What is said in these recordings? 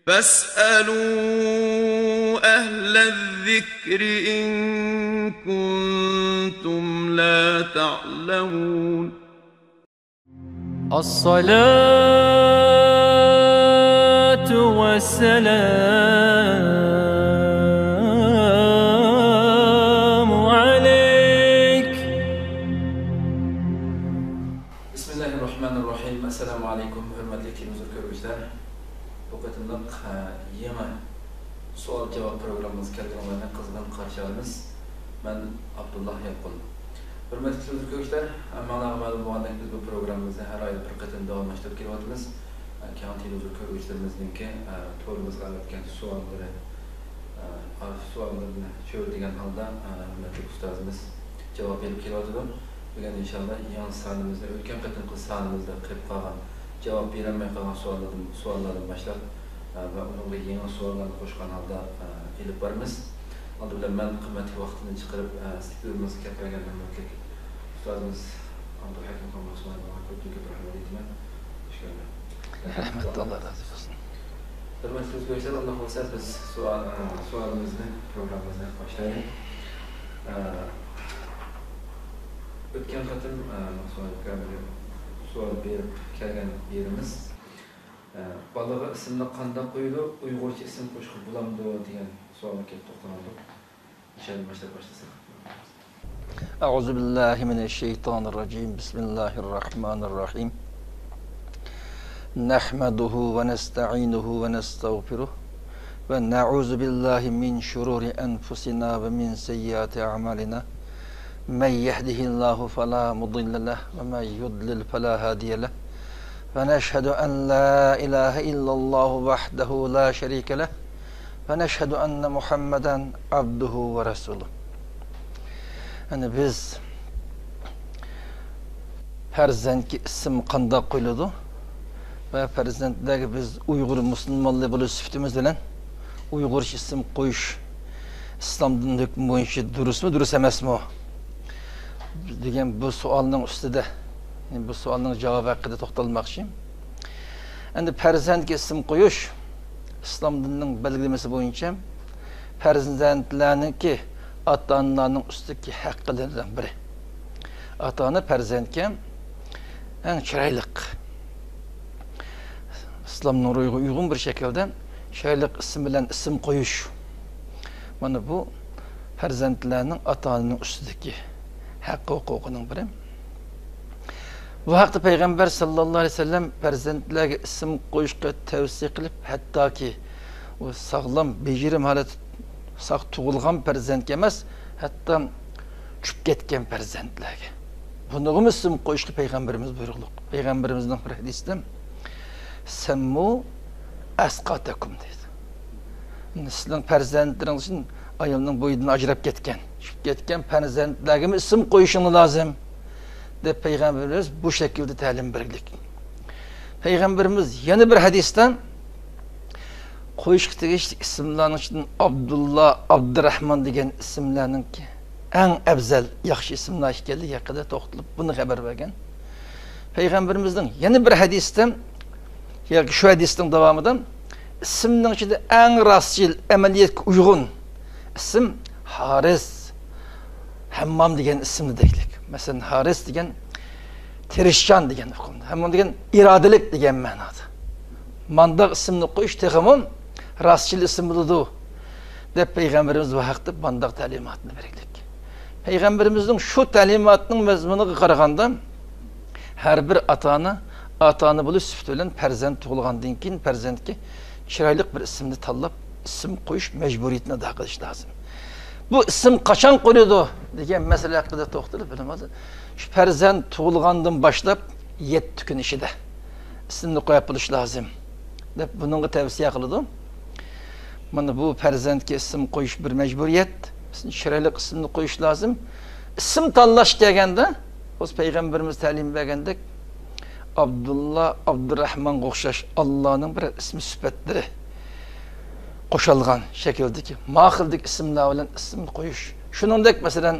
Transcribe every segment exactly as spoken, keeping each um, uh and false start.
فاسألوا أهل الذكر إن كنتم لا تعلمون. الصلاة والسلام عليك. بسم الله الرحمن الرحيم. السلام عليكم، ھۆرمەتلىك تېلېۋىزور كۆرگۈچىلەر. بۇ قېتىملىق، ئە، يېڭى سوئال-جاۋاب پروگراممىمىزغا كەلگىنىڭلارنى قىزغىن قارشى ئالىمىز. مەن ئابدۇللا ياپقۇن. ھۆرمەتلىك تېلېۋىزور كۆرگۈچىلەر، ھەممىڭلارغا مەلۇم بولغاندەك، بىز بۇ پروگراممىمىزنى ھەر ئايدا بىر قېتىم داۋاملاشتۇرۇپ كېلىۋاتىمىز. ئە، كەڭ تېلېۋىزور كۆرگۈچىلىرىمىزنىڭكى، ئە، تورىمىزغا ئەۋەتكەن سوئاللىرى، ئە، سوئاللىرىنى چۆرىدىگەن ھالدا، ئە، ھۆرمەتلىك ئۇستازىمىز جاۋاب بېرىپ كېلىۋاتىدۇ. بۈگۈن ئىنشاللا يېڭى سانىمىزنى، ئۆتكەن قېتىمقى سانىمىزدا قېلىپ قالغان، جاۋاب بېرەلمەي قالغان سوئاللاردىن، سوئاللاردىن باشلاپ، ئە، ۋە ئۇنىڭغا يېڭى سوئاللارنى قوشقان ھالدا، ئە، ئېلىپ بارىمىز. ئالدى بىلەن مەن قىممەتلىك ۋاقتىنى چىقىرىپ، ئە، ستۇدىيىمىزغا كەپ بەرگەن ھۆرمەتلىك ئۇستازىمىز ئابدۇلھەكىم قاملىق ئۇستازىمىزغا كۆپتىن كۆپ رەھمەت ئېيتىمەن. خۇش كەلدىڭ. رەھمەت، ئاللا رازى بولسۇن. ھۆرمەتلىك ئۆزبېكىستان، ئاللا خالىسا بىز سوئال، ئە، سوئالىمىزنى، پروگراممىمىزنى باشلايلى. ئە، ئۆتكەن قېتىم، ئە، سوئال، سوئال بېرىپ كەلگەن يېرىمىز، ئە، بالىغا ئىسىمنى قانداق قويىدۇ، ئۇيغۇرچە ئىسىم قويۇشقا بولامدۇ دېگەن سوئالغا كېلىپ توختىغانىدۇق. ئىنشاللا باشلاپ باشلىساق. أعوذ بالله من الشيطان الرجيم. بسم الله الرحمن الرحيم. نحمده ونستعينه ونستغفره ونعوذ بالله من شرور أنفسنا ومن سيئات أعمالنا. من يهده الله فلا مضل له ومن يضلل فلا هادي له. ونشهد أن لا إله إلا الله وحده لا شريك له. ونشهد أن محمدا عبده ورسوله. يەنى بىز پەرزەنتكە ئىسىم قانداق قويۇلىدۇ ۋە پەرزەنتلەرگە بىز ئۇيغۇر مۇسۇلمانلىرى بولۇش سۈپىتىمىز بىلەن ئۇيغۇرچە ئىسىم قويۇش ئىسلام دىنى ھۆكمى بويىچە دۇرۇسمۇ، دۇرۇس ئەمەسمۇ دېگەن بۇ سوئالنىڭ ئۈستىدە، بۇ سوئالنىڭ جاۋابى ھەققىدە توختالماقچى. ئەمدى پەرزەنتكە ئىسىم قويۇش ئىسلام دىنىنىڭ بەلگىلىمىسى بويىچە پەرزەنتلەرنىڭكى ئاتا-ئانىلارنىڭ ئۈستىدىكى ھەقلىرىدىن بىرى. ئاتا-ئانا پەرزەنتكە ئەڭ چىرايلىق، ئىسلامنىڭ روھىغا ئۇيغۇن بىر شەكىلدە چىرايلىق ئىسىم بىلەن ئىسىم قويۇش. مانا بۇ پەرزەنتلەرنىڭ ئاتا-ئانىنىڭ ئۈستىدىكى ھەق ھوقۇقىنىڭ بىرى. بۇ ھەقتە پەيغەمبەر ساللاللاھۇ ئەلەيھى ۋەسەللەم پەرزەنتلەرگە ئىسىم قويۇشقا تەۋسىيە قىلىپ، ھەتتاكى ئۇ ساغلام، بېجىرىم ھالەتتە ساق تۇغۇلغان پەرزەنتكە ئەمەس، ھەتتا چۈشۈپ كەتكەن پەرزەنتلەرگە، بۇنىڭغىمۇ ئىسىم قويۇشقا پەيغەمبىرىمىز بۇيرۇقلۇق. پەيغەمبىرىمىزنىڭ بىر ھەدىسىدە، سەممۇ ئەسقاتەكۇم دەيدۇ. سىزنىڭ پەرزەنتلىرىڭىز ئۈچۈن ئايالنىڭ بوينىدىن ئاجراپ كەتكەن، چۈشۈپ كەتكەن پەرزەنتلەرگىمۇ ئىسىم قويۇشۇڭلار لازىم، دەپ پەيغەمبىرىمىز بۇ شەكىلدە تەلىم بەرگەنلىك. پەيغەمبىرىمىز يەنە بىر ھەدىستە، قويۇشقا تېگىشلىك ئىسىملارنىڭ ئىچىدىن ئابدۇللا، ئابدۇراخمان دېگەن ئىسىملارنىڭكى ئەڭ ئەۋزەل، ياخشى ئىسىملار ئىكەنلىكى ھەققىدە توختىلىپ، بۇنى خەۋەر بەرگەن. پەيغەمبىرىمىزنىڭ يەنە بىر ھەدىستە، ياكى شۇ ھەدىسنىڭ داۋامىدا، ئىسىمنىڭ ئىچىدە ئەڭ راستچىل، ئەمەلىيەتكە ئۇيغۇن ئىسىم ھارىس، ھەممام دېگەن ئىسىمنى دەيلىك. مەسىلەن، ھارىس دېگەن تىرىشچان دېگەن ئۇقۇمدا، ھەممام دېگەن ئىرادىلىك دېگەن مەنادا. مانداق ئىسىمنى قويۇش تېخىمۇ راستچىل ئىسىم بولىدۇ، دەپ پەيغەمبىرىمىز بۇ ھەقتە مانداق تەلىماتنى بەرگەنلىك. پەيغەمبىرىمىزنىڭ شۇ تەلىماتىنىڭ مەزمۇنىغا قارىغاندا، ھەر بىر ئاتا-ئانا، ئاتا-ئانا بولۇش سۈپىتى بىلەن پەرزەنت تۇغۇلغاندىن كېيىن پەرزەنتكە چىرايلىق بىر ئىسىمنى تاللاپ، ئىسىم قويۇش مەجبۇرىيىتىنى ئادا قىلىش لازىم. بۇ ئىسىم قاچان قويۇلىدۇ دېگەن مەسىلە ھەققىدە توختىلىپ، ئۆلىمالار شۇ پەرزەنت تۇغۇلغاندىن باشلاپ يەتتە كۈن ئىچىدە ئىسىمنى قويۇپ بولۇش لازىم، دەپ بۇنىڭغا تەۋسىيە قىلىدۇ. مانا بۇ پەرزەنتكە ئىسىم قويۇش بىر مەجبۇرىيەت. چىرايلىق ئىسىمنى قويۇش لازىم. ئىسىم تاللاش دېگەندە، ئۆز پەيغەمبىرىمىز تەلىم بەرگەندەك، ئابدۇللا، ئابدۇراخمانغا ئوخشاش ئاللانىڭ بىر ئىسمى سۈپەتلىرى قوشۇلغان شەكىلدىكى، ما خىلدىكى ئىسىملار بىلەن ئىسىم قويۇش. شۇنىڭدەك، مەسىلەن،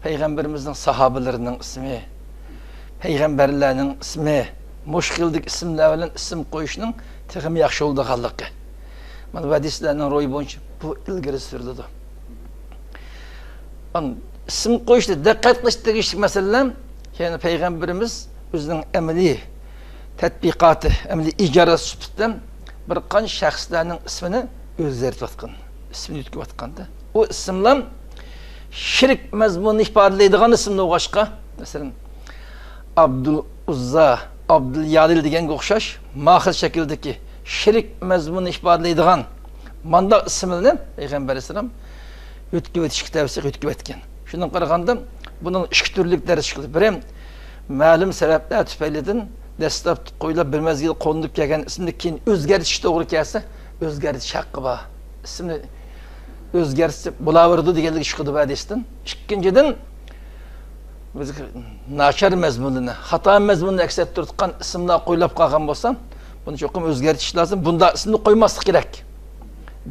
پەيغەمبىرىمىزنىڭ ساھابىلىرىنىڭ ئىسمى، پەيغەمبەرلەرنىڭ ئىسمى، مۇشۇ خىلدىكى ئىسىملار بىلەن ئىسىم قويۇشنىڭ تېخىمۇ ياخشى بولىدىغانلىقى. مانا بۇ ھەدىسلەرنىڭ روھى بويىچە بۇ ئىلگىرى سۈرۈلىدۇ. ئان-، ئىسىم قويۇشتا دىققەت قىلىش تېگىشلىك مەسىلىلەر، يەنى پەيغەمبىرىمىز ئۆزىنىڭ ئەمەلىي تەتبىقاتى، ئەمەلىي ئىجارە سۈپىتىدە بىر قانچە شەخسلەرنىڭ ئىسمىنى ئۆزگەرتىۋاتقان، ئىسمىنى يۆتكىۋاتقاندا، ئۇ ئىسىملار شىرك مەزمۇنىنى ئىپادىلەيدىغان ئىسىملار بولغاچقا، مەسىلەن، ئابدۇل ئۇززا، ئابدۇل يالىل دېگەنگە ئوخشاش ماخىل شەكىلدىكى شىرك مەزمۇنىنى ئىپادىلەيدىغان مانداق ئىسىملارنى پەيغەمبەر ئەلەيھىسسالام يۆتكىۋېتىشكە تەۋسىيە، يۆتكىۋەتكەن. شۇنىڭغا قارىغاندا، بۇنىڭ ئىككى تۈرلۈك دەرس چىقىدۇ. بىرى، مەلۇم سەۋەبلەر تۈپەيلىدىن دەسلەپتە قويۇلۇپ، بىر مەزگىل قوندۇپ كەلگەن ئىسىمنى كېيىن ئۆزگەرتىش توغرا كەلسە، ئۆزگەرتىش ھەققى بار. ئىسىمنى ئۆزگەرتسە بولاۋېرىدۇ دېگەنلىك چىقىدۇ بۇ ھەدىستىن. ئىككىنچىدىن، بىز ناچار مەزمۇنىنى، خاتا مەزمۇننى ئەكس ئەتتۈرۈۋاتقان ئىسىملار قويۇلۇپ قالغان بولسا، بۇنى چوقۇم ئۆزگەرتىش لازىم. بۇنداق ئىسىمنى قويماسلىق كېرەك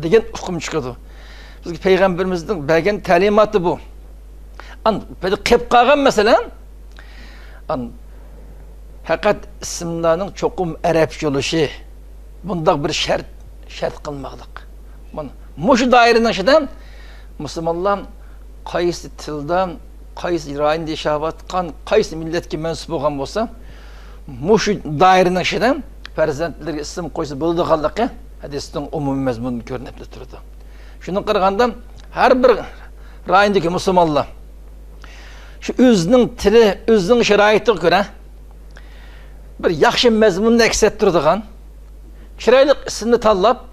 دېگەن ئۇقۇم چىقىدۇ. بىزگە پەيغەمبىرىمىزنىڭ بەرگەن تەلىماتى بۇ. ئان-، بىر قېلىپ قالغان مەسىلە، ئان-، پەقەت ئىسىملارنىڭ چوقۇم ئەرەبچە بولۇشى، بۇنداق بىر شەرت، شەرت قىلماقلىق. مانا مۇشۇ دائىرىنىڭ ئىچىدە مۇسۇلمانلار قايسى تىلدا، قايسى رايوندا ياشاۋاتقان، قايسى مىللەتكە مەنسۇپ بولغان بولسا، مۇشۇ دائىرىنىڭ ئىچىدە پەرزەنتلىرىگە ئىسىم قويسا بولىدىغانلىقى ھەدىستىن ئومۇمىي مەزمۇندىن كۆرۈنۈپ تۇرىدۇ. شۇنىڭغا قارىغاندا، ھەر بىر رايوندىكى مۇسۇلمانلار شۇ ئۆزىنىڭ تىلى، ئۆزىنىڭ شارائىتىغا كۆرە بىر ياخشى مەزمۇننى ئەكس ئەتتۈرىدىغان، چىرايلىق ئىسىمنى تاللاپ،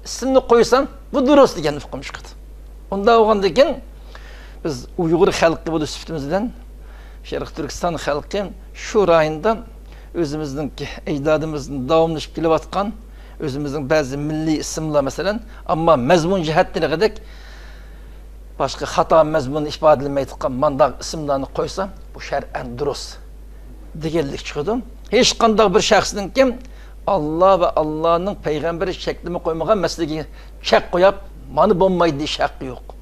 ئىسىمنى قويسام، بۇ دۇرۇس دېگەن ئۇقۇم چىقىدۇ. ئۇنداق بولغاندىكىن، بىز ئۇيغۇر خەلقى بولۇش سۈپىتىمىز بىلەن، شەرقىي تۈركىستان خەلقى شۇ رايوندا ئۆزىمىزنىڭكى ئەجدادىمىزدىن داۋاملىشىپ كېلىۋاتقان ئۆزىمىزنىڭ بەزى مىللىي ئىسىملار، مەسىلەن، ئەمما مەزمۇن جەھەتتىن دېگۈدەك باشقا خاتا مەزمۇننى ئىپادىلىمەيدىغان مانداق ئىسىملارنى قويسا، بۇ شەرئەن دۇرۇس دېگەنلىك چىقىدۇ. ھېچقانداق بىر شەخسنىڭكى ئاللا ۋە ئاللانىڭ پەيغەمبىرى چەكلىمە قويمىغان مەسىلىگە چەك قويۇپ، مانا بولمايدۇ دېيىش ھەققى يوق.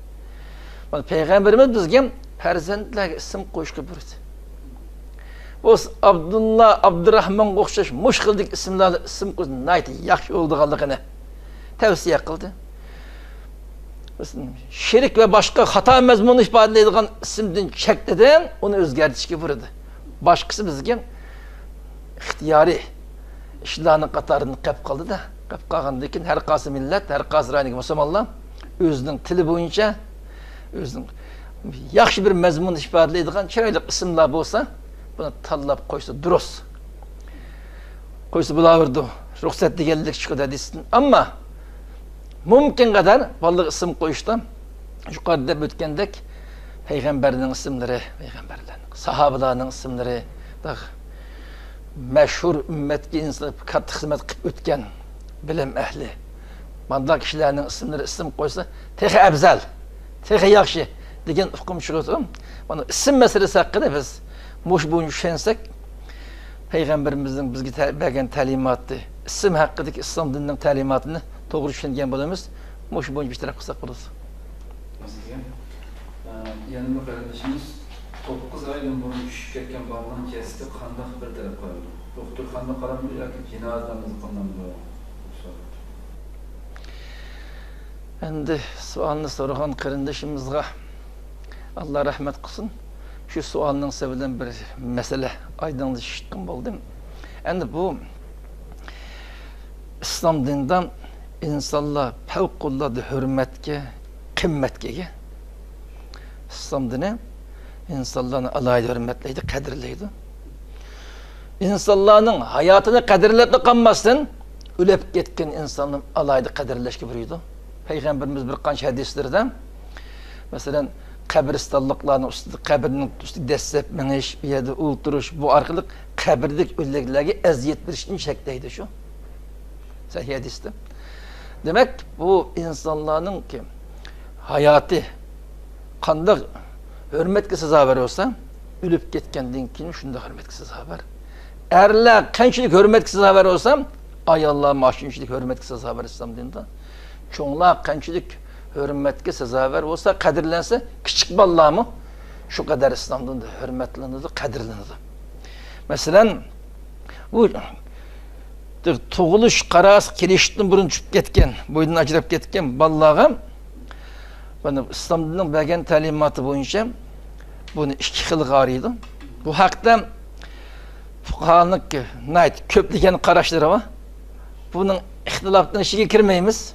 مانا پەيغەمبىرىمىز بىزگە پەرزەنتلەرگە ئىسىم قويۇشقا بۇيرۇدى. بۇ ئابدۇللا، ئابدۇراھمانغا ئوخشاش مۇشۇ خىلدىكى ئىسىملاردا ئىسىم قويسا ناھايىتى ياخشى بولىدىغانلىقىنى تەۋسىيە قىلدى. شىرك ۋە باشقا خاتا مەزمۇننى ئىپادىلەيدىغان ئىسىمدىن چەكلىدى، ئۇنى ئۆزگەرتىشكە بۇيرۇدى. باشقىسى بىزگە ئىختىيارىي ئىشلارنىڭ قاتارىدىن قېلىپ قالدى-دە. قېلىپ قالغاندىن كېيىن ھەر قايسى مىللەت، ھەر قايسى رايوندىكى مۇسۇلمانلار ئۆزىنىڭ تىلى بويىچە، ئۆزىنىڭ ياخشى بىر مەزمۇننى ئىپادىلەيدىغان چىرايلىق ئىسىملار بولسا، بۇنى تاللاپ قويسا دۇرۇس. قويسا بولاۋېرىدۇ، رۇخسەت دېگەنلىك چىقىدۇ ھەدىستىن. ئەمما مۇمكىن قەدەر بالىلارغا ئىسىم قويۇشتا يۇقىرىدا دەپ ئۆتكەندەك پەيغەمبەرنىڭ ئىسىملىرى، پەيغەمبەرلەرنىڭ، ساھابىلارنىڭ ئىسىملىرى، مەشھۇر ئۈممەتكە ئىنسان كاتتا خىزمەت قىلىپ ئۆتكەن بىلىم ئەھلى، مانداق كىشىلەرنىڭ ئىسىملىرى ئىسىم قويسا تېخى ئەۋزەل، تېخى ياخشى دېگەن ئۇقۇم چىقىدۇ. مانا ئىسىم مەسىلىسى ھەققىدە بىز مۇشۇ بويىچە چۈشەنسەك، پەيغەمبىرىمىزنىڭ بىزگە تە-، بەرگەن تەلىماتى، ئىسىم ھەققىدىكى ئىسلام دىنىنىڭ تەلىماتىنى توغرا چۈشەنگەن بولىمىز. مۇشۇ بويىچە بىر تەرەپ قىلساق بولىدۇ. ئە، يەنە بىر قېرىندىشىمىز، توققۇز ئايدىن بۇرۇن چۈشۈپ كەتكەن بالىنىڭ جەسىتى قانداق بىر تەرەپ قويۇلىدۇ؟ دوختۇرخانىدا قالامدۇ ياكى جىنازا نامىزى قىلىنامدۇ؟ دەپ سوراپتۇ. ئەمدى سوئالنى سورىغان قېرىندىشىمىزغا ئاللا رەھمەت قىلسۇن. شۇ سوئالنىڭ سەۋەبى بىلەن بىر مەسىلە ئايدىڭلىشىشقا بولدى. ئەمدى بۇ ئىسلام دىنىدا ئىنسانلار پەۋقۇلئاددە ھۆرمەتكە، قىممەتكە ئىگە. ئىسلام دىنى ئىنسانلارنى ئالاھىدە ھۆرمەتلەيدۇ، قەدىرلەيدۇ. ئىنسانلارنىڭ ھاياتىنى قەدىرلەپلا قالماستىن، ئۆلۈپ كەتكەن ئىنساننى ئالاھىدە قەدىرلەشكە بۇيرۇيدۇ. پەيغەمبىرىمىز بىر قانچە ھەدىسلىرىدە، مەسىلەن، قەبرىستانلىقلارنىڭ ئۈستىدە، قەبرىنىڭ ئۈستىگە دەسسەپ مېڭىش، ئۇ يەردە ئولتۇرۇش، بۇ ئارقىلىق قەبرىدىكى ئۆلۈكلەرگە ئەزىيەت بېرىشتىن چەكلەيدۇ شۇ. سەھىھ ھەدىستە. دېمەك، بۇ ئىنسانلارنىڭكى ھاياتى قانداق ھۆرمەتكە سازاۋەر بولسا، ئۆلۈپ كەتكەندىن كېيىن شۇنداق ھۆرمەتكە سازاۋەر. ئەرلەر قانچىلىك ھۆرمەتكە سازاۋەر بولسا، ئاياللار مانا شۇنچىلىك ھۆرمەتكە سازاۋەر ئىسلام دىنىدا. چوڭلار قانچىلىك ھۆرمەتكە سازاۋەر بولسا، قەدىرلەنسە، كىچىك بالىلارمۇ شۇ قەدەر ئىسلام دىنىدا ھۆرمەتلىنىدۇ، قەدىرلىنىدۇ. مەسىلەن، بۇ تۇغۇلۇش قاراسى كېلىشتىن بۇرۇن چۈشۈپ كەتكەن، بويىدىن ئاجراپ كەتكەن بالىلارغا مانا ئىسلام دىنىنىڭ بەرگەن تەلىماتى بويىچە بۇنى ئىككى خىلغا ئايرىيدۇ. بۇ ھەقتە پۇقاھانىڭ ناھايىتى كۆپلىگەن قاراشلىرى بار. بۇنىڭ ئىختىلاپنىڭ ئىچىگە كىرمەيمىز.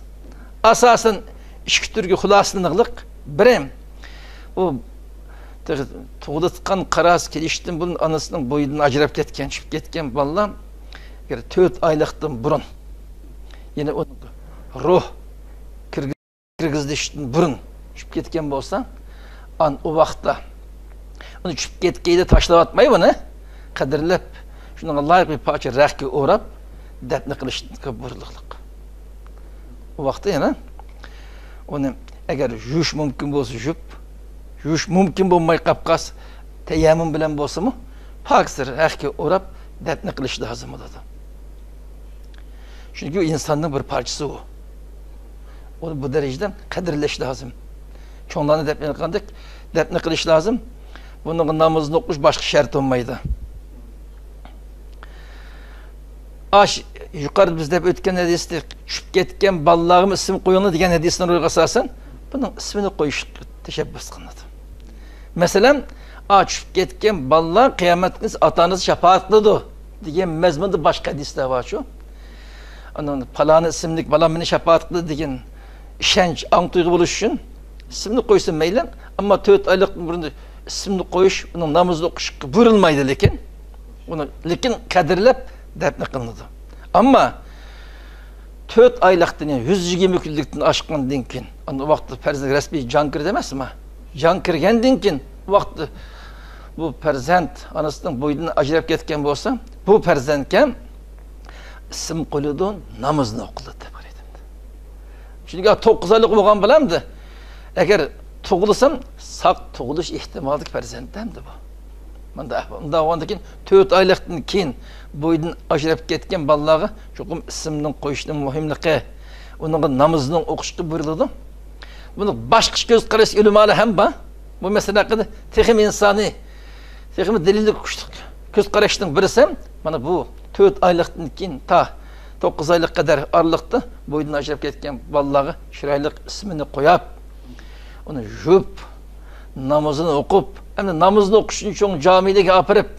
ئاساسەن ئىككى تۈرگە خۇلاسىلىنىقلىق. بىرى، بۇ تۇغۇلۇۋاتقان قاراسى كېلىشتىن بۇرۇن ئانىسىنىڭ بويىدىن ئاجراپ كەتكەن، چۈشۈپ كەتكەن بالىلار، ئەگەر تۆت ئايلىقتىن بۇرۇن، يەنى ئۇنىڭ روھ كىرگۈزۈشتىن بۇرۇن چۈشۈپ كەتكەن بولسا، ئان ئۇ ۋاقىتتا ئۇنى چۈشۈپ كەتكەيدە تاشلاۋاتماي، بۇنى قەدىرلەپ، شۇنىڭغا لايىق بىر پارچە رەختكە ئوراپ، دەپنە قىلىشقا بۇيرۇلۇقلۇق. ئۇ ۋاقىتتا يەنە ئۇنى ئەگەر يۇيۇش مۇمكىن بولسا يۇيۇپ، يۇيۇش مۇمكىن بولماي قاپقاس، تەيەممۇم بىلەن بولسىمۇ، پاكىز رەختكە ئوراپ دەپنە قىلىش لازىم بولىدۇ. چۈنكى ئۇ ئىنساننىڭ بىر پارچىسى ئۇ. ئۇنى بۇ دەرىجىدە قەدىرلەش لازىم. چوڭلارنى دەپنە قىلغاندەك دەپنە قىلىش لازىم. بۇنىڭغا نامىزىنى ئوقۇش باشقا شەرت بولمايدۇ. ئاش، يۇقىرىدا بىز دەپ ئۆتكەن ھەدىستە، چۈشۈپ كەتكەن بالىلارغىمۇ ئىسىم قويۇڭلار دېگەن ھەدىسنىڭ روھىغا ئاساسەن، بۇنىڭ ئىسمىنى قويۇشقا تەشەببۇس قىلىنىدۇ. مەسىلەن، ئا، چۈشۈپ كەتكەن بالىلار قىيامەت كۈنى ئاتا ئانىسى شاپائەت قىلىدۇ دېگەن مەزمۇندا باشقا ھەدىسلەر بارچۇ. ئانا، پالانى ئىسىملىك بالا مېنى شاپائەت قىلدى دېگەن ئىشەنچ، ئاڭ تۇيغۇ بولۇش ئۈچۈن ئىسىمنى قويسا مەيلى، ئەمما تۆت ئايلىقتىن بۇرۇن ئىسىمنى قويۇش، ئۇنىڭ نامىزىنى ئوقۇشقا بۇيرۇلمايدۇ، لېكىن ئۇنى، لېكىن قەدىرلەپ دەپنە قىلىنىدۇ. ئەمما تۆت ئايلىقتىن، يەنى يۈز يىگىرمە كۈنلۈكتىن ئاشقاندىن كېيىن، ئانا، ئۇ ۋاقىتتا پەرزەنت رەسمىي جان كىردى ئەمەسمۇ؟ جان كىرگەندىن كېيىن، ئۇ ۋاقىتتا بۇ پەرزەنت ئانىسىنىڭ بوينىدىن ئاجراپ كەتكەن بولسا، بۇ پەرزەنتكە ئىسىم قويۇلىدۇ، نامىزىنى ئوقۇلىدۇ دەپ قارايدۇ. چۈنكى توققۇز ئايلىق بولغان بىلەن ئەگەر تۇغۇلسا، ساق تۇغۇلۇش ئېھتىمالىدىكى پەرزەنت ئەمدى بۇ. مۇنداق ئەھۋال. ئۇنداق بولغاندىن كېيىن، تۆت ئايلىقتىن كېيىن بويىدىن ئاجراپ كەتكەن بالىلارغا چوقۇم ئىسىمنىڭ قويۇشنىڭ مۇھىملىقى، ئۇنىڭغا نامىزنىڭ ئوقۇشقا بۇيرۇلىدۇ. بۇنى باشقىچە كۆز قاراشتىكى ئۆلىمالار ھەم بار. بۇ مەسىلە ھەققىدە تېخىمۇ ئىنسانىي، تېخىمۇ دەلىللىك كۈچلۈك كۆز قاراشنىڭ بىرسى، مانا بۇ تۆت ئايلىقتىن كېيىن تا توققۇز ئايلىق قەدەر ئارىلىقتا بويىدىن ئاجراپ كەتكەن بالىلارغا چىرايلىق ئىسمىنى قويۇپ، ئۇنى يۇيۇپ، نامىزىنى ئوقۇپ، ئەمدى نامىزىنى ئوقۇش ئۈچۈن چوڭ جامىلىككە ئاپىرىپ،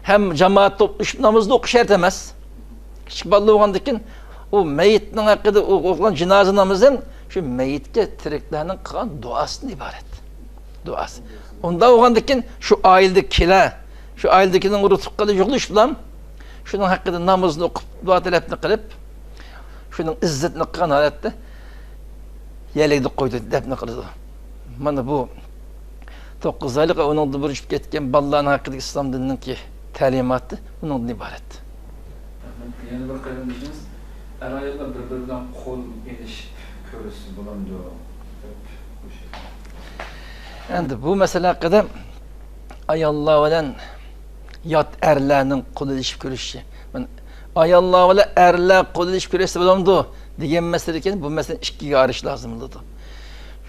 ھەم جامائەت توپلىشىپ نامىزىنى ئوقۇش شەرت ئەمەس. كىچىك بالىلار بولغاندىكىن، ئۇ مەيىتنىڭ ھەققىدە ئوقۇلغان جىنازا نامىزى شۇ مەيىتكە تىرىكلەرنىڭ قىلغان دۇئاسىدىن ئىبارەت. دۇئاسى. ئۇنداق بولغاندىكىن، شۇ ئائىلىدىكىلەر، شۇ ئائىلىدىكىنىڭ ئۇرۇق تۇغقانلىرى يىغىلىشىپ، شۇنىڭ ھەققىدە نامىزىنى ئوقۇپ، دۇئا تەلەپنى قىلىپ، شۇنىڭ ئىززىتىنى قىلغان ھالەتتە يەرلىكىدە قويىدۇ، دەپنە قىلىدۇ. مانا بۇ توققۇز ئايلىق ۋە ئۇنىڭدىن بۇرۇن چۈشۈپ كەتكەن بالىلارنىڭ ھەققىدىكى ئىسلام دىنىنىڭكى تەلىماتى ئۇنىڭدىن ئىبارەت. يەنە بىر قېرىندىشىمىز، ئەر-ئاياللار بىر-بىرى بىلەن قول ئېلىشىپ كۆرۈشسە بولامدۇ؟ دەپ. ئەمدى بۇ مەسىلە ھەققىدە ئاياللار بىلەن يات ئەرلەرنىڭ قول ئېلىشىپ كۆرۈشۈشى. مانا، ئاياللار بىلەن ئەرلەر قول ئېلىشىپ كۆرۈشسە بولامدۇ دېگەن مەسىلە ئىكەن، بۇ مەسىلىنى ئىككىگە ئايرىش لازىم بولىدۇ.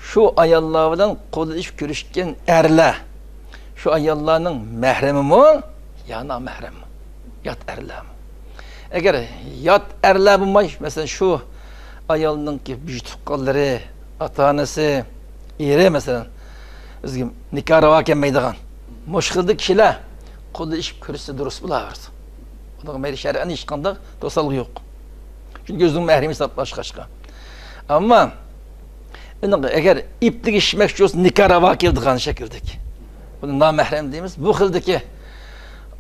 شۇ ئاياللار بىلەن قول ئېلىشىپ كۆرۈشكەن ئەرلەر، شۇ ئاياللارنىڭ مەھرىمىمۇ يا نامەھرىممۇ؟ يات ئەرلەرمۇ؟ ئەگەر يات ئەرلەر بولماي، مەسىلەن، شۇ ئايالنىڭكى بىژ تۇغقانلىرى، ئاتا-ئانىسى، ئېرى، مەسىلەن، بىزگە نىكاھ راۋا كەلمەيدىغان مۇشۇ خىلدىكى كىشىلەر قول ئېلىشىپ كۆرۈشسە دۇرۇس بولاۋېرىدۇ. ئۇنىڭغا مەيلى شەرئەن ھېچقانداق توسالغۇ يوق. چۈنكى ئۆزىنىڭ مەھرىمى ھېسابلاشقاچقا. ئەمما ئۇنىڭ ئەگەر ئىپتىگە ئىشمەكچى بولسا، نىكاھ راۋا كېلىدىغان شەكىلدىكى، بۇنى نامەھرەم دەيمىز. بۇ خىلدىكى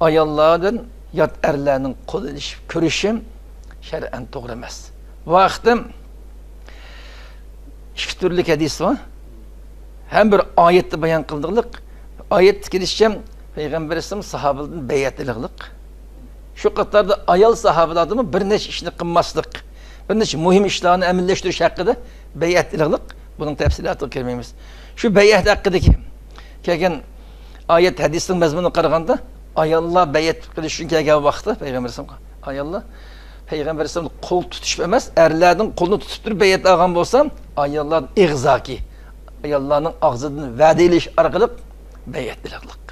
ئاياللاردىن يات ئەرلەرنىڭ قول ئېلىشىپ كۆرۈشى شەرئەن توغرا ئەمەس. بۇ ھەقتە ئىككى تۈرلۈك ھەدىس بار. ھەم بىر ئايەتتە بايان قىلدۇقلۇق. ئايەتتە كېلىشىچە، پەيغەمبەر ئەلەيھىسسالام ساھابىلەردىن بەيئەت ئېلىقلىق. شۇ قاتاردا ئايال ساھابىلاردىنمۇ بىر نەچچە ئىشنى قىلماسلىق، بىر نەچچە مۇھىم ئىشلارنى ئەمەلىيلەشتۈرۈش ھەققىدە بەيئەت ئېلىقلىق. بۇنىڭ تەپسىلاتىغا كىرمەيمىز. شۇ بەيئەت ھەققىدىكى كەلگەن ئايەت، ھەدىسنىڭ مەزمۇنىغا قارىغاندا، ئاياللار بەيئەت قىلىش ئۈچۈن كەلگەن ۋاقىتتا پەيغەمبەر ئەلەيھىسسالامغا، ئاياللار پەيغەمبەر ئەلەيھىسسالامنى قول تۇتۇشۇپ ئەمەس، ئەرلەردىن قولنى تۇتۇپ تۇرۇپ بەيئەت ئالغان بولسا، ئاياللار ئىغزاكى، ئاياللارنىڭ ئاغزىدىن ۋەدە ئېلىش ئارقىلىق بەيئەت ئېلىقلىق.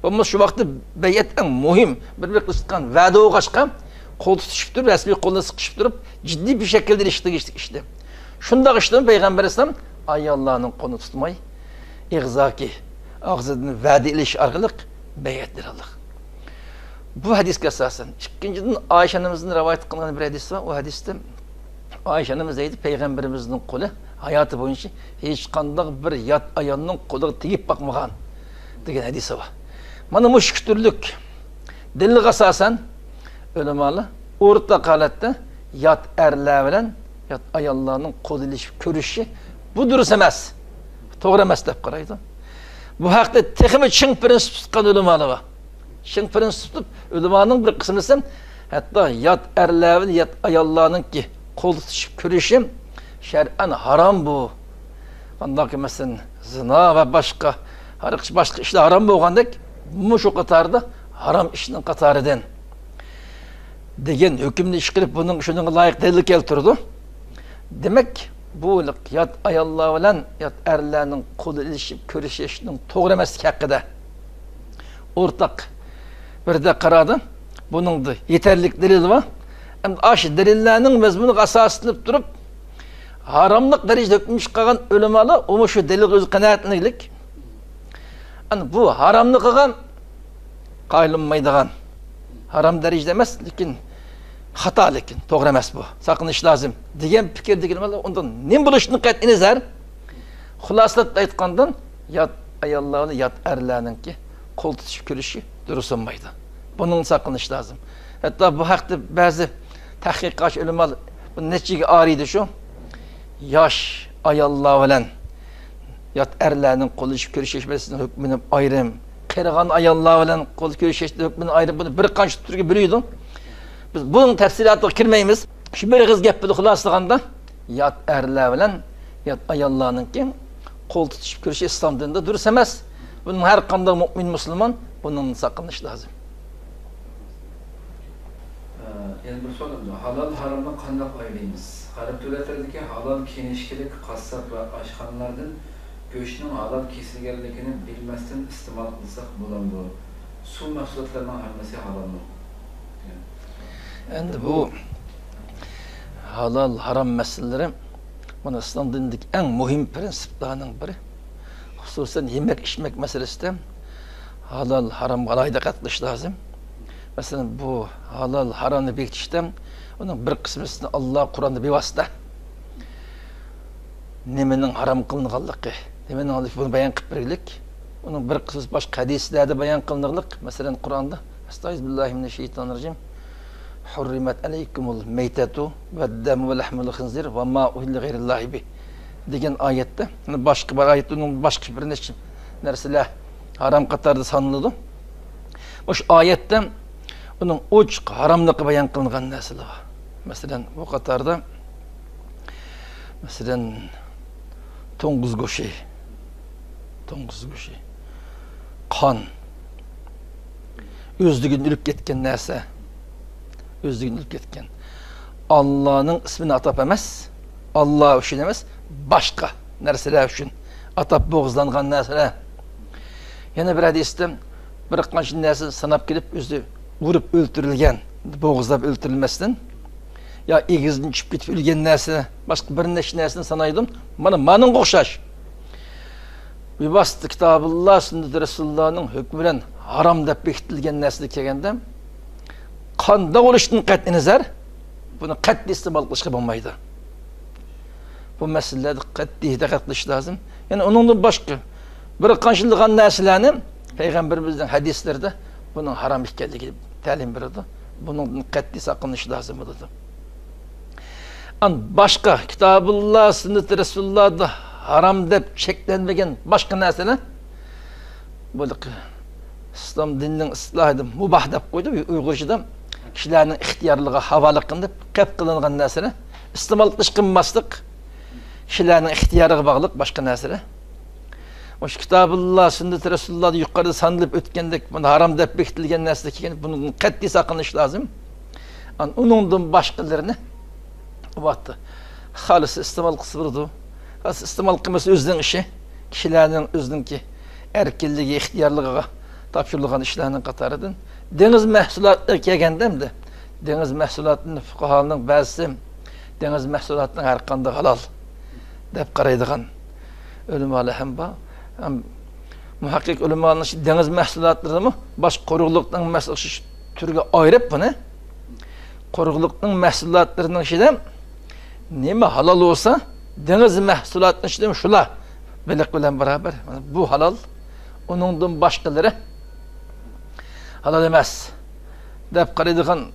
بولمىسا شۇ ۋاقىتتا بەيئەت ئەڭ مۇھىم، بىر-بىرى قىلىشقان ۋەدە بولغاچقا، قول تۇتۇشۇپ تۇرۇپ، رەسمىي قولنى سىقىشىپ تۇرۇپ، جىددىي بىر شەكىلدە ئېلىشقا تېگىشلىك ئىشتى. شۇنداق ئىشتىمۇ پەيغەمبەر ئەلەيھىسسالام ئاياللارنىڭ قولىنى تۇتماي، ئېغىزاكى، ئاغزىدىن ۋەدە ئېلىش ئارقىلىق بەيئەت ئېلىلدى. بۇ ھەدىسكە ئاساسەن. ئىككىنچىدىن، ئائىشە ئانىمىزدىن رىۋايەت قىلىنغان بىر ھەدىس بار. ئۇ ھەدىستە ئائىشە ئانىمىز دەيدۇ، پەيغەمبىرىمىزنىڭ قولى ھاياتى بويىچە ھېچقانداق بىر يات ئايالنىڭ قولىغا تېگىپ باقمىغان دېگەن ھەدىسى بار. مانا مۇشۇ تۈرلۈك دەلىلگە ئاساسەن، ئۆلىمالار ئورتاق ھالەتتە يات ئەرلەر بىلەن يات ئاياللارنىڭ قول ئېلىشىپ كۆرۈشۈشى بۇ دۇرۇس ئەمەس، توغرا ئەمەس دەپ قارايدۇ. بۇ ھەقتە تېخىمۇ چىڭ پىرىنسىپ تۇتقان ئۆلىمالار بار. چىڭ پىرىنسىپ تۇتۇپ، ئۆلىمانىڭ بىر قىسمىسى ھەتتا يات ئەرلەر بىلەن يات ئاياللارنىڭكى قول تۇتۇشۇپ كۆرۈشى شەرئەن ھارام بۇ. قانداقكى، مەسىلەن، زىنا ۋە باشقا، ھەر قىس-، باشقا ئىشلار ھارام بولغاندەك، مۇشۇ قاتاردا ھارام ئىشنىڭ قاتارىدىن دېگەن ھۆكۈمنى چىقىرىپ، بۇنىڭ، شۇنىڭغا لايىق دەلىل كەلتۈرىدۇ. دېمەك، بۇ يات ئاياللار بىلەن يات ئەرلەرنىڭ قول ئېلىشىپ كۆرۈشۈشنىڭ توغرا ئەمەسلىكى ھەققىدە ئورتاق بىردەك قارىدى. بۇنىڭدا يېتەرلىك دەلىل بار. ئەمدى ئاشۇ دەلىللەرنىڭ مەزمۇنىغا ئاساسلىنىپ تۇرۇپ، ھاراملىق دەرىجىدە ھۆكۈم چىقارغان ئۆلىمالار ئۇمۇ شۇ دەلىلگە ئۆزى قانائەتلىنىگلىك. ئەنە بۇ ھارامنى قىلغان قايىل بولمايدىغان، ھارام دەرىجىدە ئەمەس، لېكىن خاتا، لېكىن توغرا ئەمەس بۇ، ساقلىنىش لازىم دېگەن پىكىردىكى ئۆلىمالار ئۇنىڭ نېمە بولۇشىدىن قەتئىينەزەر، خۇلاسىلەپ ئېيتقاندىن، يات ئاياللار بىلەن يات ئەرلەرنىڭكى قول تۇتۇشۇپ كۆرۈشۈشى دۇرۇس بولمايدۇ. بۇنىڭدىن ساقلىنىش لازىم. ھەتتا بۇ ھەقتە بەزى تەھقىقاتچى ئۆلىمالار بۇ نەچچىگە ئايرىيدۇ شۇ. ياش ئاياللار بىلەن يات ئەرلەرنىڭ قول ئېلىشىپ كۆرۈشۈش مەسىلىسىنىڭ ھۆكمىنى ئايرىم، قېرىغان ئاياللار بىلەن قول كۆرۈشۈشنىڭ ھۆكمىنى ئايرىم، بۇنى بىر قانچە تۈرگە بۆلىدۇ. بىز بۇنىڭ تەپسىلاتىغا كىرمەيمىز. شۇ بىر ئېغىز گەپ بىلەن خۇلاسىلىغاندا، يات ئەرلەر بىلەن يات ئاياللارنىڭكى قول تۇتۇشۇپ كۆرۈشى ئىسلام دىنىدا دۇرۇس ئەمەس. بۇنى ھەر قانداق مۇئمىن مۇسۇلمان بۇنىڭدىن ساقلىنىشى لازىم. ئە، يەنە بىر سوئال ئەمدى. ھالال ھارامنى قانداق ئايرىيمىز؟ غەرب دۆلەتلىرىدىكى ھالال كىنىشكىلىك قاسساپ ۋە ئاشخانىلاردىن گۆشنىڭ ھالال كېسىلگەنلىكىنى بىلمەستىن ئىستېمال قىلساق بولامدۇ؟ سۇ مەھسۇلاتلىرىنىڭ ھەممىسى ھالالمۇ؟ ئەمدى بۇ ھالال، ھارام مەسىلىلىرى، مانا، ئىسلام دىنىدىكى ئەڭ مۇھىم پىرىنسىپلارنىڭ بىرى. خۇسۇسەن، يېمەك، ئىچمەك مەسىلىسىدە ھالال، ھارامغا ئالاھىدە دىققەت قىلىش لازىم. مەسىلەن، بۇ ھالال، ھارامنى بېكىتىشتە ئۇنىڭ بىر قىسمىسىنى ئاللا قۇرئاندا بىۋاسىتە نېمىنىڭ ھارام قىلىنغانلىقى، نېمىنىڭ، بۇنى بايان قىلىپ بەرگىلىك. ئۇنىڭ بىر قىسمى باشقا ھەدىسلەردە بايان قىلىنغانلىق. مەسىلەن، قۇرئاندا، ئەستەئىزۇبىللاھىمىنەششەيتانىررەجىم، ھۇررىمەت ئەلەيكۇمۇل مەيتەتۇ ۋەددەمۇ ۋەلەھمۇل خىنزىر ۋەما ئۇھىللە لىغەيرىللاھى بىھ دېگەن ئايەتتە، يەنە باشقا بىر ئايەتتە ئۇنىڭ باشقا بىر نەچچە نەرسىلەر ھارام قاتارىدا سانىلىدۇ. مۇشۇ ئايەتتە ئۇنىڭ ئوچۇق ھاراملىقى بايان قىلىنغان نەرسىلەر بار. مەسىلەن، بۇ قاتاردا، مەسىلەن، توڭگۇز گۆشى، توڭگۇز گۆشى، قان، ئۆزلۈكىدىن ئۆلۈپ كەتكەن نەرسە، ئۆزلۈكىدىن ئۆلۈپ كەتكەن. ئاللانىڭ ئىسمىنى ئاتاپ ئەمەس، ئاللا ئۈچۈن ئەمەس، باشقا نەرسىلەر ئۈچۈن ئاتاپ بوغۇزلانغان نەرسىلەر. يەنە بىر ھەدىستە بىر قانچە نەرسىنى ساناپ كېلىپ، ئۆزى ئۇرۇپ ئۆلتۈرۈلگەن، بوغۇزلاپ ئۆلتۈرۈلمەستىن، يا ئېگىزدىن چۈشۈپ كېتىپ ئۆلگەن نەرسە، باشقا بىر نەچچە نەرسىنى سانايدۇ. مانا، مانىڭغا ئوخشاش. بىۋاسىتە كىتابۇللا، سۈننىتى رەسۇلۇللانىڭ ھۆكمى بىلەن ھارام دەپ بېكىتىلگەن نەرسىلەر كەلگەندە، قانداق بولۇشىدىن قەتئىينەزەر، بۇنى قەتئىي ئىستېمال قىلىشقا بولمايدۇ. بۇ مەسىلىلەردە قەتئىي دىققەت قىلىش لازىم. يەنە ئۇنىڭدىن باشقا بىر قانچىلىغان نەرسىلەرنى پەيغەمبىرىمىزنىڭ ھەدىسلىرىدە بۇنىڭ ھارام ئىكەنلىكى تەلىم بېرىدۇ. بۇنىڭدىن قەتئىي ساقلىنىش لازىم بولىدۇ. ئان باشقا كىتابۇللا، سۈننىتى رەسۇلۇللادا ھارام دەپ چەكلەنمىگەن باشقا نەرسىلەر، بۇ ئىسلام دىنىنىڭ ئىستىلاھىدا مۇباھ دەپ قويدى ئۇيغۇرچىدا. كىشىلەرنىڭ ئىختىيارلىقىغا ھاۋالە قىلىنىپ قەپ قىلىنغان نەرسىلەر، ئىستېمال قىلىش قىلماسلىق كىشىلەرنىڭ ئىختىيارىغا باغلىق باشقا نەرسىلەر. مۇشۇ كىتابۇللا، سۈننىتى رەسۇلۇللادا يۇقىرىدا سانىلىپ ئۆتكەندەك، بۇنى ھارام دەپ بېكىتىلگەن نەرسىلەر كەلگەندە، بۇنىڭدىن قەتئىي ساقلىنىش لازىم. ئان-، ئۇنىڭدىن باشقىلىرىنى، ئۇ ۋاقىتتا خالىسا ئىستېمال قىلسا بولىدۇ، خالىسا ئىستېمال قىلمىسا ئۆزىنىڭ ئىشى. كىشىلەرنىڭ ئۆزىنىڭكى ئەركىنلىكى، ئىختىيارلىقىغا تاپشۇرۇلغان ئىشلارنىڭ قاتارىدىن. دېڭىز مەھسۇلاتلىرىغا كەلگەندە ئەمدى دېڭىز مەھسۇلاتىنى، فۇقاھانىڭ بەزىسى دېڭىز مەھسۇلاتىنىڭ ھەر قاندىقى ھالال دەپ قارايدىغان ئۆلىمالار ھەم بار. ھەم مۇھەققىق ئۆلىمالارنىڭ ئىچىدە دېڭىز مەھسۇلاتلىرىمۇ باشقا قۇرۇقلۇقنىڭ مەھسۇلاتى تۈرگە ئايرىپ بۇنى. قۇرۇقلۇقنىڭ مەھسۇلاتلىرىنىڭ ئىچىدە نېمە ھالال بولسا، دېڭىز مەھسۇلاتىنىڭ ئىچىدىمۇ شۇلار بېلىق بىلەن بارابەر. بۇ ھالال، ئۇنىڭدىن باشقىلىرى ھالال ئەمەس دەپ قارايدىغان